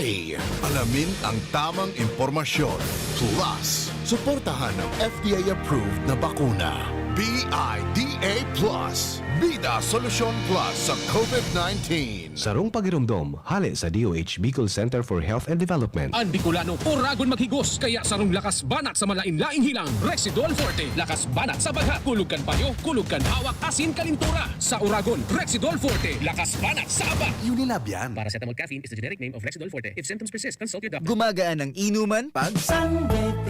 alamin ang tamang impormasyon. Plus, suportahan ang F D A-approved na bakuna. B I D A plus. Bida Solusyon Plus sa COVID nineteen. Sarong pagiromdom, hale sa D O H Bicol Center for Health and Development. An Bicolano, oragon maghigos, kaya sarong lakas banat sa malain-laing hilang, Rexidol Forte. Lakas banat sa bagha, kulog kan payo, kulog kan hawak, asin kalintura. Sa oragon, Rexidol Forte, lakas banat sa aba. Unilab yan. Paracetamol caffeine is the generic name of Rexidol Forte. If symptoms persist, consult your doctor. Gumagaan ang inuman pag Sunlight.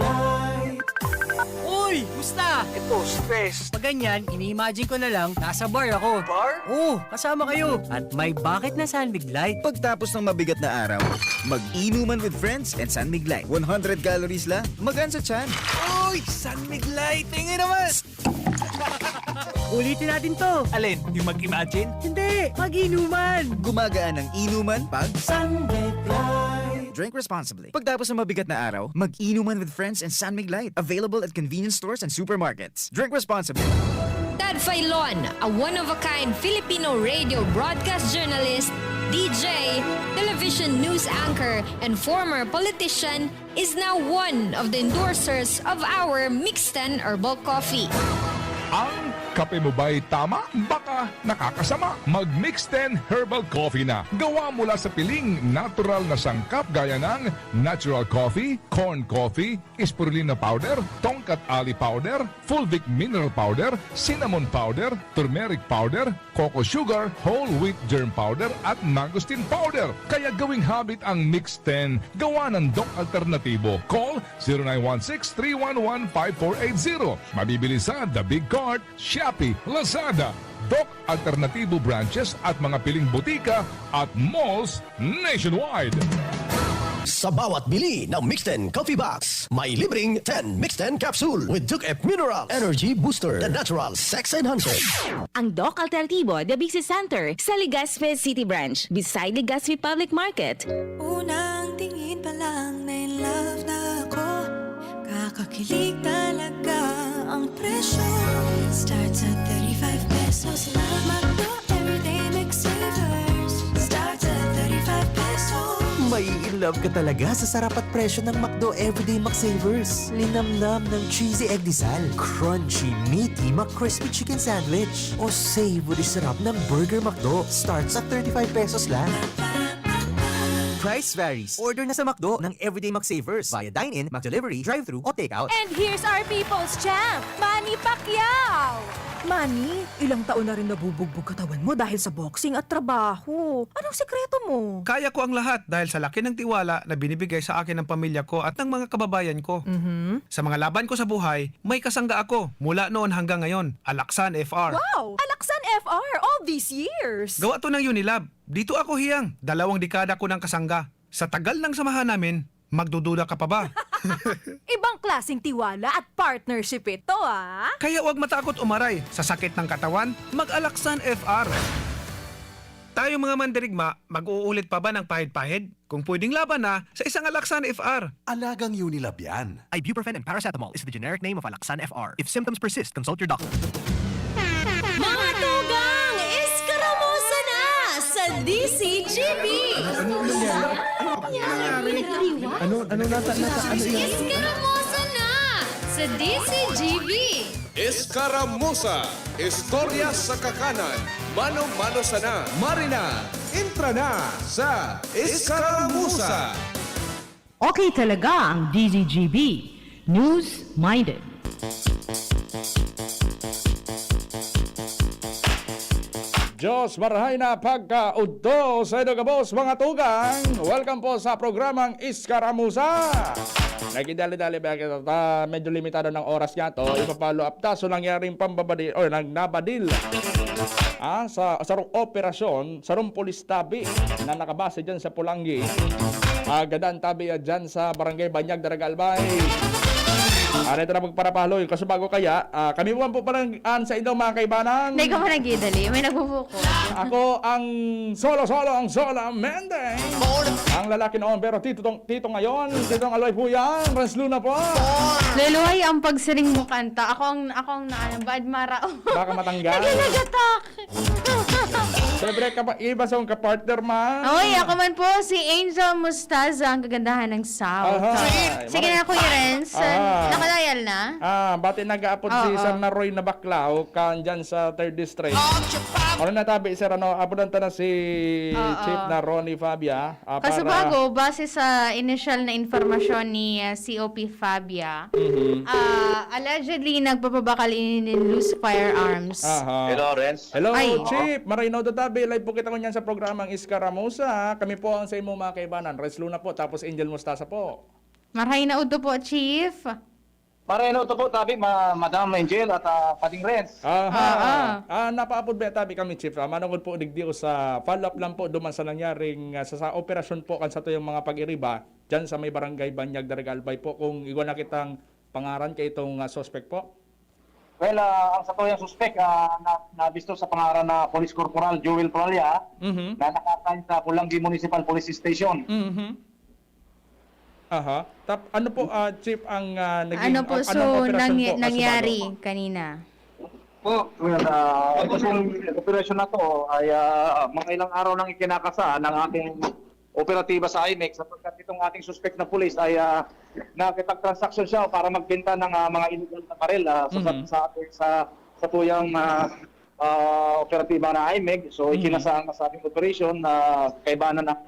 Uy! Musta? Ito, stress. Pag ganyan, ini-imagine ko na lang, nasa bar ako. Bar? Oo, kasama kayo. At may bakit na San Mig Light. Pagtapos ng mabigat na araw, mag-inuman with friends and San Mig Light. One hundred calories lang, magaan sa tiyan. Uy! San Mig Light! Tingin naman! Ulitin natin to. Alin? Yung mag-imagine? Hindi! Mag-inuman! Gumagaan ang inuman pag San Mig Light. Drink responsibly. Pagtapos ng mabigat na araw, mag-inuman with friends and San Mig Light. Available at convenience stores and supermarkets. Drink responsibly. Tad Filon, a one-of-a-kind Filipino radio broadcast journalist, D J, television news anchor, and former politician, is now one of the endorsers of our Mixten Herbal Coffee. Ang kape mo ba'y tama? Baka nakakasama. Mag Mixten Herbal Coffee na. Gawa mula sa piling natural na sangkap gaya ng natural coffee, corn coffee, spirulina powder, tongkat ali powder, fulvic mineral powder, cinnamon powder, turmeric powder, cocoa sugar, whole wheat germ powder at mangosteen powder. Kaya gawing habit ang Mix ten. Gawa ng Doc Alternatibo. Call zero nine one six, three one one, five four eight zero. Mabibili sa The Big Cart, Shopee, Lazada, Doc Alternatibo branches at mga piling butika at malls nationwide. Sa bawat bili ng Mixten Coffee Box, may libreng ten Mixten Capsule with Duke F Mineral Energy Booster, the natural sex enhancer. Ang Doc Alternatibo, The Big C Center, sa Legazpi City Branch, beside Legazpi Public Market. Unang tingin pa lang na in love na ako. Kakakilig talaga ang presyo. Starts at thirty-five pesos lang. McDo Everyday Mix Savers. Starts at thirty-five pesos. Mai-inlove ka talaga sa sarap at presyo ng McDo Everyday McSavers. Linamnam ng cheesy egg disal, crunchy, meaty, McCrispy chicken sandwich, o savory sarap ng Burger McDo. Starts at thirty-five pesos lang. Price varies. Order na sa McDo ng Everyday McSavers via dine-in, McDelivery, drive-thru, o takeout. And here's our people's champ, Manny Pacquiao! Manny, ilang taon na rin nabubugbog katawan mo dahil sa boxing at trabaho. Anong sekreto mo? Kaya ko ang lahat dahil sa laki ng tiwala na binibigay sa akin ng pamilya ko at ng mga kababayan ko. Sa mga laban ko sa buhay, may kasangga ako mula noon hanggang ngayon, Alaksan F R. Wow! Alaksan F R all these years! Gawa to ng Unilab. Dito ako hiyang, dalawang dekada ko ng kasangga. Sa tagal ng samahan namin, magdududa ka pa ba? Ibang klaseng tiwala at partnership ito, ah! Kaya huwag matakot umaray sa sakit ng katawan, mag-Alaksan F R. Tayong mga mandirigma, mag-uulit pa ba ng pahid-pahid? Kung pwedeng laban na, sa isang Alaksan F R. Alagang Unilab yan. Ibuprofen and paracetamol is the generic name of Alaksan F R. If symptoms persist, consult your doctor. Mga D C G B. Ano, ano nangyari? Ano nangyari? Ano, ano nata-, nata-, ano yan? Iskaramusa na sa D C G B. Escaramuza, istorya sa kakanan, mano-mano sana. Marina, entra na sa Escaramuza. Okay talaga ang D Z G B. News-minded. Diyos, marahay na pagkaudto sa inyo gabos, mga tugang. Welcome po sa programang Iskaramuza. Nagidali-dali ba kita? Ta, medyo limitado ng oras niya to. Ipa-follow up ta. So, nangyaring pambabadi-, o, nag-, nabadil. Ah, sa, sa operasyon, sarong pulis tabi na nakabase dyan sa Polangui. Ah, gadan tabi, ah, dyan sa Barangay Banyag, Daraga Albay. Ah, ito na magparapalo yung kasubago kaya. Ah, kami po ang pupalang an sa inyo, mga kaibanan. Hindi ka pa nagidali. May nagbubuko. Ako ang solo-solo, ang solamente. Ang lalaki noon, pero tito, tong-, tito ngayon, titong Aloy po yan. Renz Luna po. Luluhay ang pagsiring mo kanta. Ako ang, ako ang na, ano, bad mara. Baka matanggal. Naglalagatake. Siyempre, kapa-, iba sa akong kapartner, ma. Oy, ako man po, si Angel Mostaza, ang kagandahan ng South. Aha. Sige Maray-, na, Kuya Renz. Aha. Nakadayal na? Ah, bati nag-aapod si Oo. Sir Naroy na Baklao, kan dyan sa third District. Ano natabi, sir? Ano, apodan ta na si Oo. Chief na Ronnie Fabia, ah, para Kasubago, base sa inisyal na impormasyon ni, ah, C O P Fabia, Mhm. ah, allegedly nagpapabakal ini nin loose firearms. Aha. Hello, Renz. Hello, Ay. Chief. Maray na udto tabi. Live po kita ngunyan sa programang Iskaramuza. Kami po ang sa imo, mga kaibanan. Renz Luna po, tapos Angel Mostaza po. Maray na udto po, Chief. Maray na udto po tabi, ma-, Madam Angel at, ah, Pading Renz. Aha. Ah, ah. Ah, napaapod ba tabi kami, Chief? Ah, manungod po digdi o sa follow-up lang po duman sa nangyaring, ah, sa, sa operasyon po kan satuyang mga pag-iriba, dyan sa may Barangay Banyag, Daraga Albay po, kung igwa na kitang pangaran kay itong, ah, suspect po? Well, ah, ang satuyang suspect, ah, na, nabisto sa pangaran na Police Corporal Joel Pralia, Mhm. na naka-assign sa Polangui Municipal Police Station. Mhm. Aha. Tap-, ano po, ah, Chief, ang, ah, naging, Ano po, an-, so, anong operasyon nangya-, po, nangyari kasubago? Kanina? Po, well, ah, ito pong operasyon na to ay, ah, mga ilang araw nang ikinakasa ng ating operatiba sa I M E C sapagkat itong ating suspect na pulis ay, ah, nakipagtransaksyon siya para magbenta ng, ah, mga illegal na baril, ah, sa, sa, Mhm. sa ating, sa, sa tuyang, ah, ah, operatiba na I M E C. So, Mhm. ikinasa ang nasabing operasyon na kaibanan ng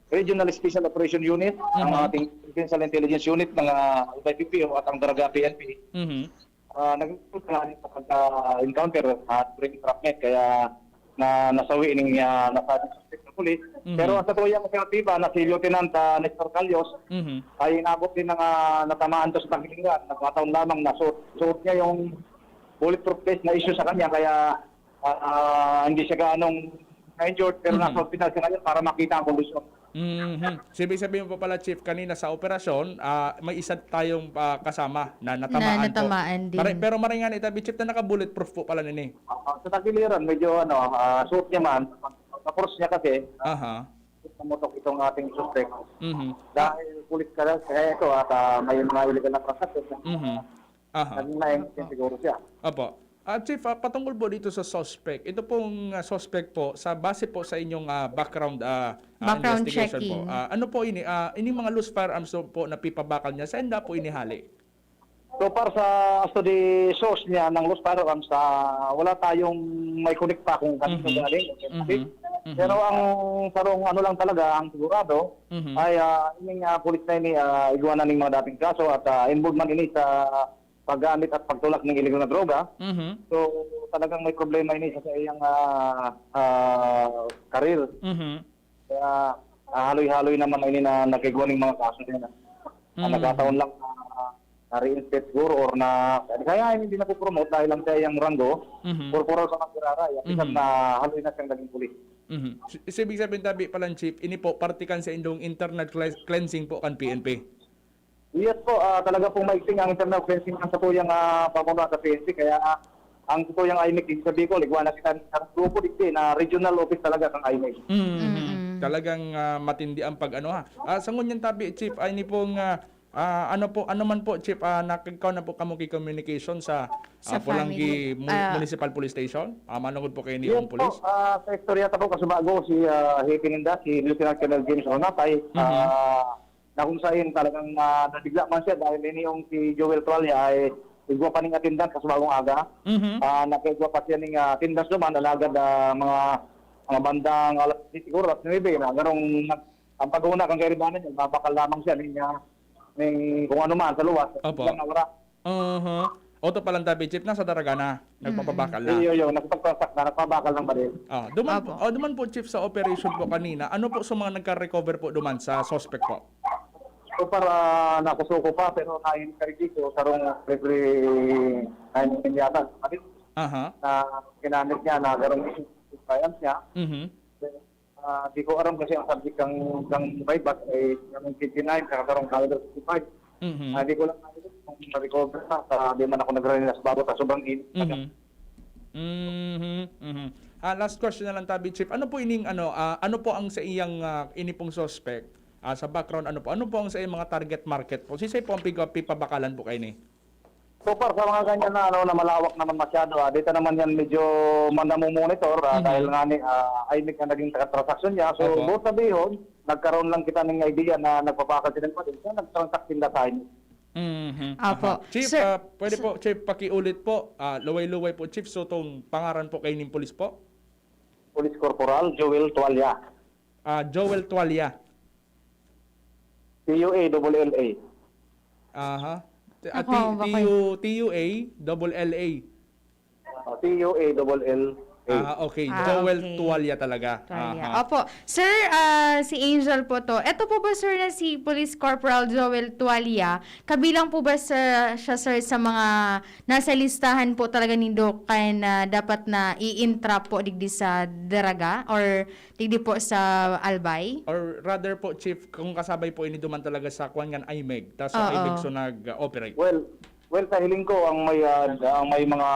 Regional Special Operation Unit, ang Mhm. ating Provincial Intelligence Unit ng, ah, Albay P P O at ang Daraga P N P. Mhm. Ah, nagpunta nga rin sa pagka-encounter at during entrapment, kaya na nasawi ning, ah, nasabing suspect na pulis. Mhm. Pero ang satuyang operatiba na si Lieutenant, ah, Nestor Calios Mhm. ay inabot din ng, ah, natamaan to sa Tagbilingan. Nagkataon lamang na suot, suot niya yung bulletproof vest na issue sa kanya, kaya, ah, ah, hindi siya gaanong na-injured, pero Mhm. nasa ospital siya ngayon para makita ang kondisyon. Mhm. So, ibig sabihin po pala, Chief, kanina sa operasyon, ah, may isa tayong, ah, kasama na natamaan Na po. natamaan din. Mare-, pero maray nga ni tabi, Chief, na naka-bulletproof po pala nini. Ah, sa tagiliran, medyo ano, ah, suot niya man, sa force niya kasi, Aha. namutok itong ating suspect. Mhm. Dahil pulis ka lang, kaya ito, at, ah, may mga illegal na transaction. Mhm. Aha. Naging na-incident siguro siya. Opo. Ah, Chief, ah, patungkol po dito sa suspect. Ito pong, ah, suspect po, sa base po sa inyong, ah, background, ah, ah, Background investigation checking. po. Ah, ano po ini? Ah, ini mga loose firearms po na pipabakal niya, saan da po inihali? So far sa, as to the source niya ng loose firearms, ah, wala tayong may connect pa kung kanino Mhm. galing. Mhm. Mhm. Pero ang sarong ano lang talaga, ang sigurado Mhm. ay, ah, ining, ah, pulis na ini, ah, igwa na ning mga dating kaso at, ah, involved man ini sa paggamit at pagtulak ng illegal na droga. Mhm. So, talagang may problema ini sa iyang, ah, ah, career. Mhm. Kaya, ah, haloy-haloy naman ini na nagkaigwa ning mga kaso niya na, na Mm. nagkataon lang na, na reinstate siguro or na, kaya hindi na po promote dahil lang sa iyang ranggo, Mhm. corporal pa man giraray, at isang Mhm. na haloy na siyang naging pulis. Mhm. So, so, ibig sabihin, tabi pala, Chief, ini po, parte kan sa indong internal clean-, cleansing po kan P N P. Yes po, ah, talaga pong maigting ang internal cleansing ng satuyang, ah, pamumuno sa P N P. Kaya, ah, ang satuyang I M E C, ibig sabihin ko, ligwa na kita ng grupo digdi na regional office talaga ng I M E C. Mhm. Mm-mm. Talagang, ah, matindi ang pag-ano, ha. Ah, sa ngunyan tabi, Chief, ay ni pong, ah, Ah, ano po, ano man po, Chief, ah, nakagkaw na po kamo ki communication sa, Sa ah, Polangui family, Mu-, ah. Municipal Police Station? Ah, manungod po kayo ni Yes Ong po, Police? ah, sa istorya ta po, kasubago si, ah, Hepe ninda, si Lieutenant Colonel James Ronatay, Mhm. ah, na kung sain talagang, ah, nabigla man siya dahil ini yung si Joel Tualia ay igwa pa ning attendance kasubago ng aga. Mhm. Ah, nakaigwa pa siya ning, ah, attendance naman, alagad, ah, mga, mga bandang alas diyes siguro, alas nuebe, na garong nag-, ang pag-una kang kairibanan niya, babakal lamang siya, niya, ning kung ano man sa luwas, Opo. biglang nawara. Aha. Oto palang tabi, Chief, nasa Daraga na. Mm-mm. Nagpapabakal na. Iyo, iyo, nagpapabakal na, nagpabakal ng baril. Ah, duman po, Apo. oh, duman po, Chief, sa operation po kanina. Ano po sa mga nagka-recover po duman sa suspect po? So far, ah, nakasuko pa, pero nainig ka rin dito, sarong referee, nainig yata, Aha. na ginamit niya, na garong firearms niya. Mhm. Ah, di ko aram kasi ang subject kang, kang Baybas ay ang fifty-nine, saka karong caliber fifty-five. Mhm. Ah, di ko lang alam kung na-recover na, sa di man ako nagrani na sa babo, sa sobrang init. Mhm. Mhm, mhm. Ah, last question na lang tabi, Chief. Ano po ining, ano, ah, ano po ang sa iyang, ah, ini pong suspect? Ah, sa background, ano po? Ano po ang sa iyang mga target market po? Sisay po ang piga-, pipabakalan po kayo ni? So far, sa mga ganyan na, ano, na malawak naman masyado, ah, dito naman yan medyo manamumonitor, ah, Mhm. dahil nga ni, ah, ay may ka naging tra-, transaksyon niya. So, Opo. buot sabihon, nagkaroon lang kita ng idea na nagpapakal sila pa din. So, nagtransact sila sa inyo. Mhm. Apo. Aha. Chief, Sir, ah, pwede sir po, Chief, pakiulit po. Ah, luway-luway po, Chief. So, itong pangaran po kayo ng pulis po? Police Corporal Joel Tualia. Ah, Joel Tualia. T U A double L A. Aha. T-, ah, Ako, T-, baka T U, T U A double L A. Oh, T U A double L A. Ah, okay. Ah, Joel okay. Tualia talaga. Tualia. Aha. Opo. Sir, ah, si Angel po to. Eto po ba, sir, na si Police Corporal Joel Tualia, kabilang po ba sa, siya, sir, sa mga nasa listahan po talaga nindo kan, ah, dapat na i-entrap po digdi sa Daraga or digdi po sa Albay? Or rather po, Chief, kung kasabay po ini duman talaga sa kwan ngan IMEG, tas sa Oo. IMEG so nag-operate? Well, well, sa hiling ko, ang may, ah, ang may mga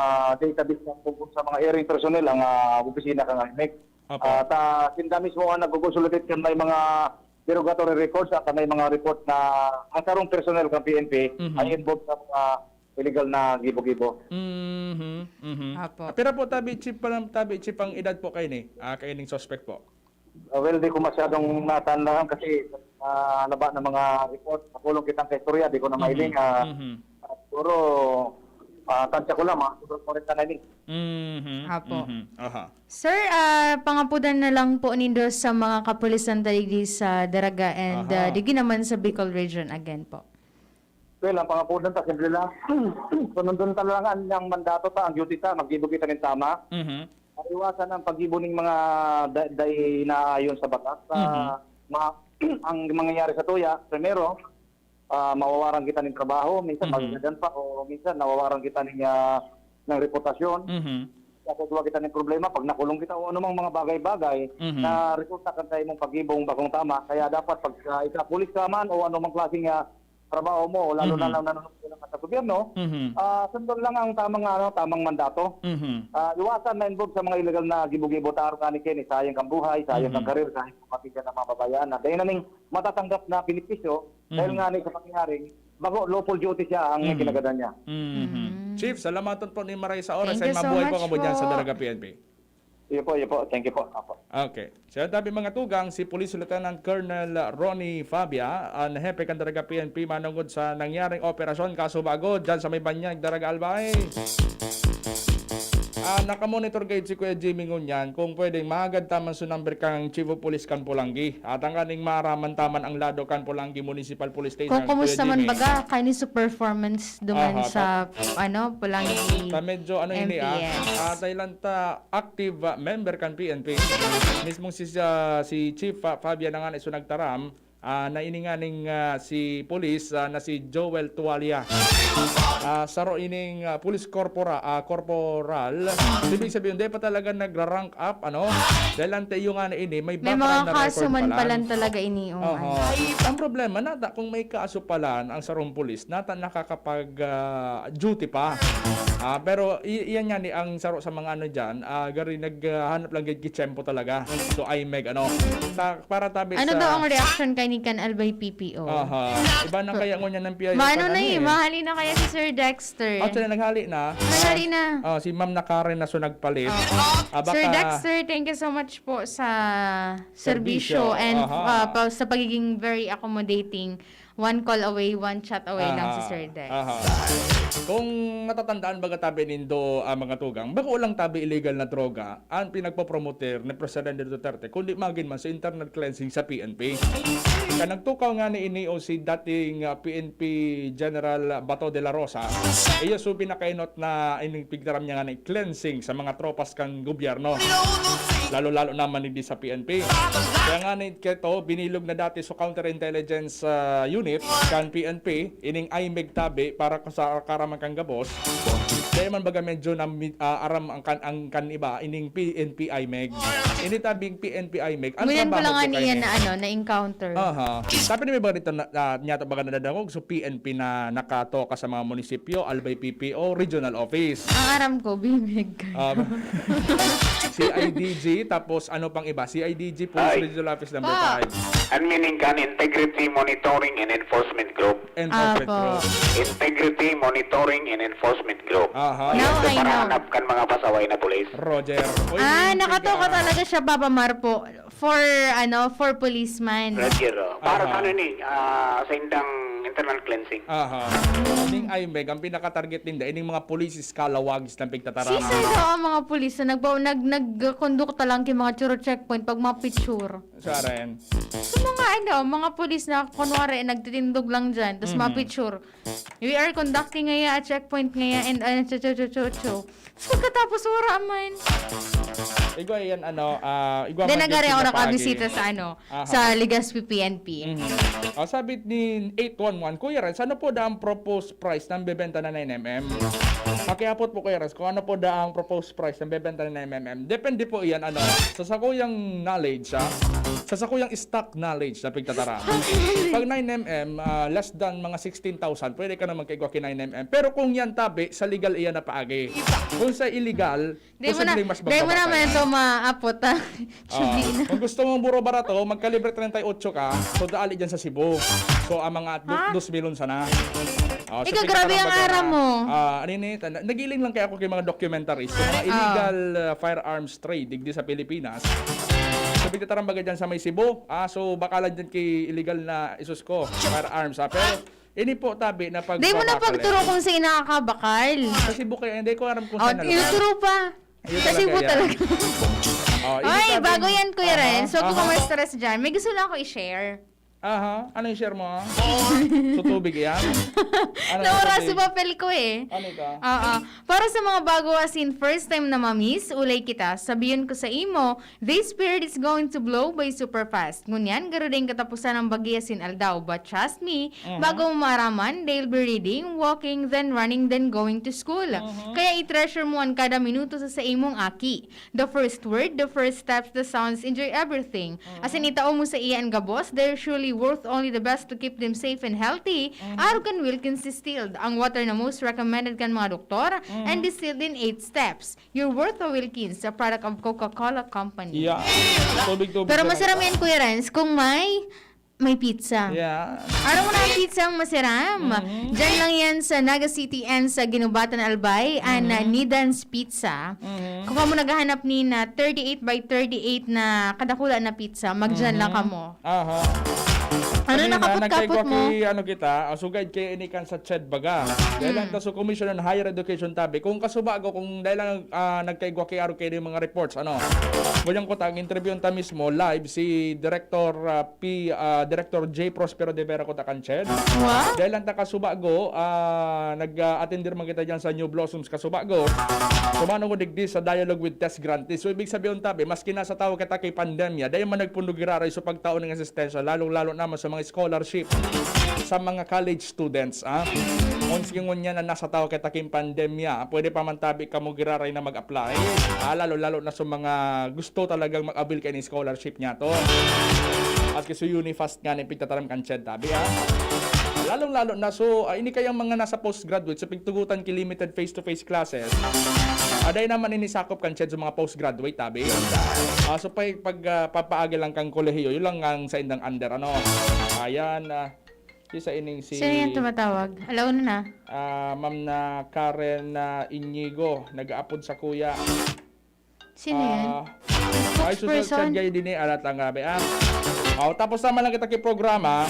database na tungkol sa mga erring personnel ang, ah, opisina kan IMEG. Opo. Ah, ta, sinda mismo ang nagko-consolidate kan may mga derogatory records at may mga report na ang sarong personnel kan P N P Mhm. ay involved sa mga illegal na gibo-gibo. Mhm, mhm. Apo. Ah, pira po tabi, Chief, pa lang, tabi, Chief, ang edad po kayo ni, ah, kayo ning suspect po? Ah, well, di ko masyadong natandaan kasi, ah, laba ng mga report. Napulong kitang kaistorya, di ko na Mhm, mailing, ah, mhm. ah, siguro, ah, tansya ko lang, mga siguro forty na ini. Mhm, Apo. mhm. Aha. Sir, ah, pangapudan na lang po nindo sa mga kapulisan ta digdi sa Daraga and, Aha. ah, digdi naman sa Bicol Region again po. Well, ang pangapudan ta, simple lang. Sunundon ta lang ang, ang mandato ta, ang duty ta, maggibo kita nin tama. Mhm. Iwasan ang paggibo ning mga da-, dai naayon sa batas. Sa Mhm. ma-, ang mangyayari sa tuya, primero, ah, mawawaran kita ning trabaho, minsan Mhm. magagadan pa, o minsan nawawaran kita ning, ah, ng reputasyon. Mhm. Kaya kung kita ning problema, pag nakulong kita o anumang mga bagay-bagay Mhm. na resulta kan sa imong paggibong bakong tama, kaya dapat pag, ah, ika pulis ka man o anumang klaseng, ah, trabaho mo, lalo na Mhm. lang nanonood ka sa gobyerno, Mhm. ah, sundon lang ang tamang, ano, tamang mandato. Mhm. Ah, iwasan na involve sa mga illegal na gibo-gibo, ta arog ngani kaini, sayang kang buhay, sayang kang Mhm. karir, sayang kang pamilya na mababayaan na. Dahil na ning matatanggap na benepisyo, dahil Mhm. ngani sa pangyayaring bago, lawful duty siya ang Mhm. kinagadan niya. Mhm. Mhm. Chief, salamaton po ni maray sa oras. Thank Ay you so mabuhay po much kamo dyan sa po. Daraga P N P. Iyo po, iyo po. Thank you po. Apo. Okay. Sa tabi mga tugang, si Police Lieutenant Colonel Ronnie Fabia, ang hepe kan Daraga P N P, manungod sa nangyaring operasyon kaso bago dyan sa may Banyag, Daraga Albay. Ah, nakamonitor gayud si Kuya Jimmy ngunyan. Kung pwedeng, mahagad taman so number kang Chief of Police kan Polangui. At ang kaning maaraman taman ang lado kan Polangui Municipal Police Station, Kung kumusta Kuya man Jimmy. Baga, kaini so performance duman Aha, sa, ta- ano, Polangui Ta medyo ano ini, ah. M P S. Ah, Thailand ta active, ah, member kan P N P. Mismong si, ah, si Chief, ah, Fabian na nga na iso nagtaram, ah, na ini nga ning, ah, si police, ah, na si Joel Tualia. Ah, saro ining, ah, police corpora-, ah, corporal. Ibig sabihin, di pa talaga nagra-rank up, ano? Dahil ang tiyo nga na ini, may May background mga na kaso record man pa palan lang. Talaga ini, oh, Oho. ano. Ang problema, nata, kung may kaso palan ang sarong pulis, nata nakakapag, ah, duty pa. Ah, pero i-, iyan nga ni, ang saro sa mga ano dyan, ah, gari naghahanap lang gid kitsempo talaga. So, I M E G, ano. Sa, para tabi Ano sa daw ang reaction kay Ni kan Albay P P O. Aha. Iba na kaya ngunyan ng P I O Maano ka na eh, eh. Mahali na kaya si Sir Dexter. Actually, naghali na. Naghali na. Ah, si Ma'am na Karen na so nagpalit. Oo. Ah, baka- Sir Dexter, thank you so much po sa serbisyo Serbisyo, and aha. ah, pa, sa pagiging very accommodating. One call away, one chat away lang si Aha, Sir Dex. aha. Kung natatandaan baga tabi nindo, ah, mga tugang, bako lang tabi illegal na droga ang pinagpopromoter ni Presidente Duterte, kundi magin man sa internal cleansing sa P N P. Kaya nagtukaw nga ni ini o si dating ah, P N P General Bato de la Rosa, iya so pinakainot na inipigtaram niya nga ni cleansing sa mga tropas kan gobyerno. Lalo-lalo naman hindi sa P N P. Kaya nga ni Keto, binilog na dati sa Counterintelligence ah, Unit kan P N P, ining IMEG tabi para sa karaman kan gabos. Kaya man baga medyo na, ah, aram ang kan, ang kan iba, ining P N P IMEG. Ini tabing P N P IMEG, ang Ngunyan ko trabaho lang nga ko niya kaini. na ano, na-encounter. Aha. Sabi ni may baga dito na, na, niya ito baga nadadangog, so P N P na nakatoka sa mga munisipyo, Albay P P O, regional office. Ang aram ko, bimig. Um, C I D G, tapos ano pang iba? C I D G, Police Ay. Regional Office number Pa. five. Ang meaning kan Integrity Monitoring and Enforcement Group. Enforcement Apo. Group. Integrity Monitoring and Enforcement Group. Aha. Now Ito I know. Parahanap kan mga pasaway na pulis. Roger. Uy, Ah, hindi nakatoka ka- talaga siya, Papa Mar po. For, ano, for policeman. Roger. Oh. Para Aha. sa ano ni? Ah, sa indang internal cleansing. Aha. Ning IMEG, ang pinaka-target ninda, ining mga police scalawags ng pigtataram. Sisay daw ang mga pulis na nagba, nag, nagkondukta lang kay mga churo checkpoint pag mga picture? Sa rin. Sa mga ano, mga pulis na kunwari nagtitindog lang dyan, tapos mga Mhm. picture. We are conducting ngaya a checkpoint ngaya and ano, cho, cho, cho, cho, cho. Tapos pagkatapos, wala man. Igwa yan, ano, ah, igwa Then man nagari din ako sila nakabisita pagi. sa ano, Aha. sa Legazpi P N P. Mhm. Ah, sabi ni eight one one, Kuya Renz, ano po da ang proposed price ng bebenta na nine M M? Pakiapot po, Kuya Renz, kung ano po da ang proposed price ng bebenta na nine M M. Depende po iyan, ano, sa sakuyang knowledge, ha? Sa sakuyang stock knowledge na pigtatara. Pag nine M M, ah, less than mga sixteen thousand, pwede ka na magkaigwa ki nine M M. Pero kung yan tabi, sa legal iyan na paagi. Kung sa illegal, Di mo na, posibleng mas di mo bababa na pa man yan. ito maapot, ha? Ah, Chubi na. Kung gusto mong buro barato, magkalibre treinta y ocho ka, so daali dyan sa Cebu. So, ang mga du- Ha? dos milyon sana. Ah, so, Ikaw, grabe ang pagkakaroon aram ka- mo. Ah, ano yun eh? Tanda- Nagiling lang kaya ako kay mga documentaries. Yung mga Ah. illegal ah, firearms trade digdi sa Pilipinas. So, pagtatarang baga dyan sa may Cebu. Ah, so, baka lang dyan kay illegal na isus ko, firearms. Ah. Pero, ini po tabi na pag Di mo na pagturo kung saan nakakabakal. Sa Cebu kaya, hindi ko aram kung Oh, saan na lugar. tinuturo pa. Yun Sa talaga Cebu yan. talaga. Oh, yun Ay, talaga bago yun. Yan, Kuya Aha, Renz. Huwag ko aha. ma-stress dyan. May gusto lang ako i-share. Aha, ano yung share mo? Ah? So tubig yan? Ano Naura yung sa papel ko eh. Ano ito? Oo. Para sa mga bago as in first time na mamiss, ulay kita, sabiyon ko sa imo, this period is going to blow by super fast. Ngunyan, garo din katapusan ang bagi as in aldaw. But trust me, Mhm. bago mo maaraman, they'll be reading, walking, then running, then going to school. Mhm. Kaya i-treasure mo ang kada minuto sa, sa imong aki. The first word, the first steps, the sounds, enjoy everything. As in, itao mo sa iya ang gabos, they're surely worth only the best to keep them safe and healthy. Arog kan Wilkins Distilled, ang water na most recommended kan mga doktor, and distilled in eight steps. Your worth o Wilkins, a product of Coca-Cola Company. Yeah. Tubig-tubig. Pero ka masarap lang. Yan, Kuya Renz, kung may, may pizza. Yeah. Araw mo na ang pizza ang masarap. Diyan lang yan sa Naga City and sa Guinobatan, Albay, and uh, Nidan's Pizza. Kung kamo naghahanap ni na thirty-eight by thirty-eight na kadakula na pizza, magdiyan lang kamo. Aha. Ano Kanina, nakapot-kapot nagkaigwa mo? Ki, ano kita, ah, sugad kay ini kan sa CHED baga. Dahil lang sa Commission on Higher Education tabi, kung kasubago, kung dahil lang ah, nagkaigwa ki aro kay mga reports, ano. Ngunyan ko ta, ang interview ta mismo, live, si Director ah, P, ah, Director J Prospero de Vera ko ta kan CHED. Wow! Dahil lang ta kasubago, ah, nag-attend man kita dyan sa New Blossoms kasubago. Sumano ko digdi sa Dialogue with Test Grantees. So, ibig sabihin tabi, maski nasa tawo kita kay pandemya, dahil man nagpundo giraray sa pagtao ng asistensya, lalong-lalo naman sa mga scholarship sa mga college students, ah. Kung sige ngunyan na nasa tawo kita kay pandemya, pwede pa man tabi kamo giraray na mag-apply. Ah, lalo-lalo na sa mga gusto talagang mag-avail kay ni scholarship niya to. Maski sa Unifast nga ni pigtataram kan CHED tabi, ah. Lalong-lalo na, so, ah, ini kayang mga nasa postgraduate, so pigtugutan ki limited face-to-face classes. Aday naman ini sakop kan CHED sa mga postgraduate, tabi. Ah, so, pag, pag, ah, papaagi lang kang kolehiyo, yun lang ang sa indang under, ano. Ayan, ah, si sa ining si, Sino yan tumatawag? Alauna na. ah, Ma'am na Karen, ah, Inigo, nag-aapod sa kuya. Sino yan? Ah, ay, sus, Spokesperson? Chat kayo din eh. Alat lang, grabe, ah. Oh, tapos naman lang kita ki programa.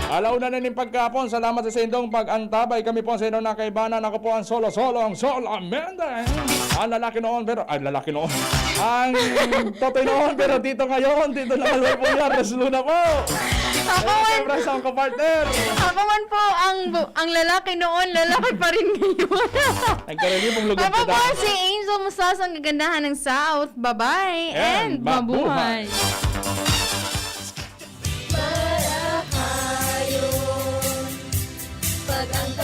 Alauna na ning pagkapon. Salamat sa sindong pag-antabay. Kami po ang sindong nakaibanan. Ako po ang solo-solo, ang Sol Amenda. Ang lalaki noon, pero, ay, lalaki noon. Ang totoy noon, pero dito ngayon, dito na kalway po yan. Res Luna po. Ako Ayan, man, siyempre, sa akong kapartner. ako man po ang, bu- ang lalaki noon, lalaki pa rin ngayon. Nagkarelibong lugod Ako ko po dahil. Si Angel Mustazo, ang kagandahan ng South. Bye-bye and, And mabuhay. Mabuhay.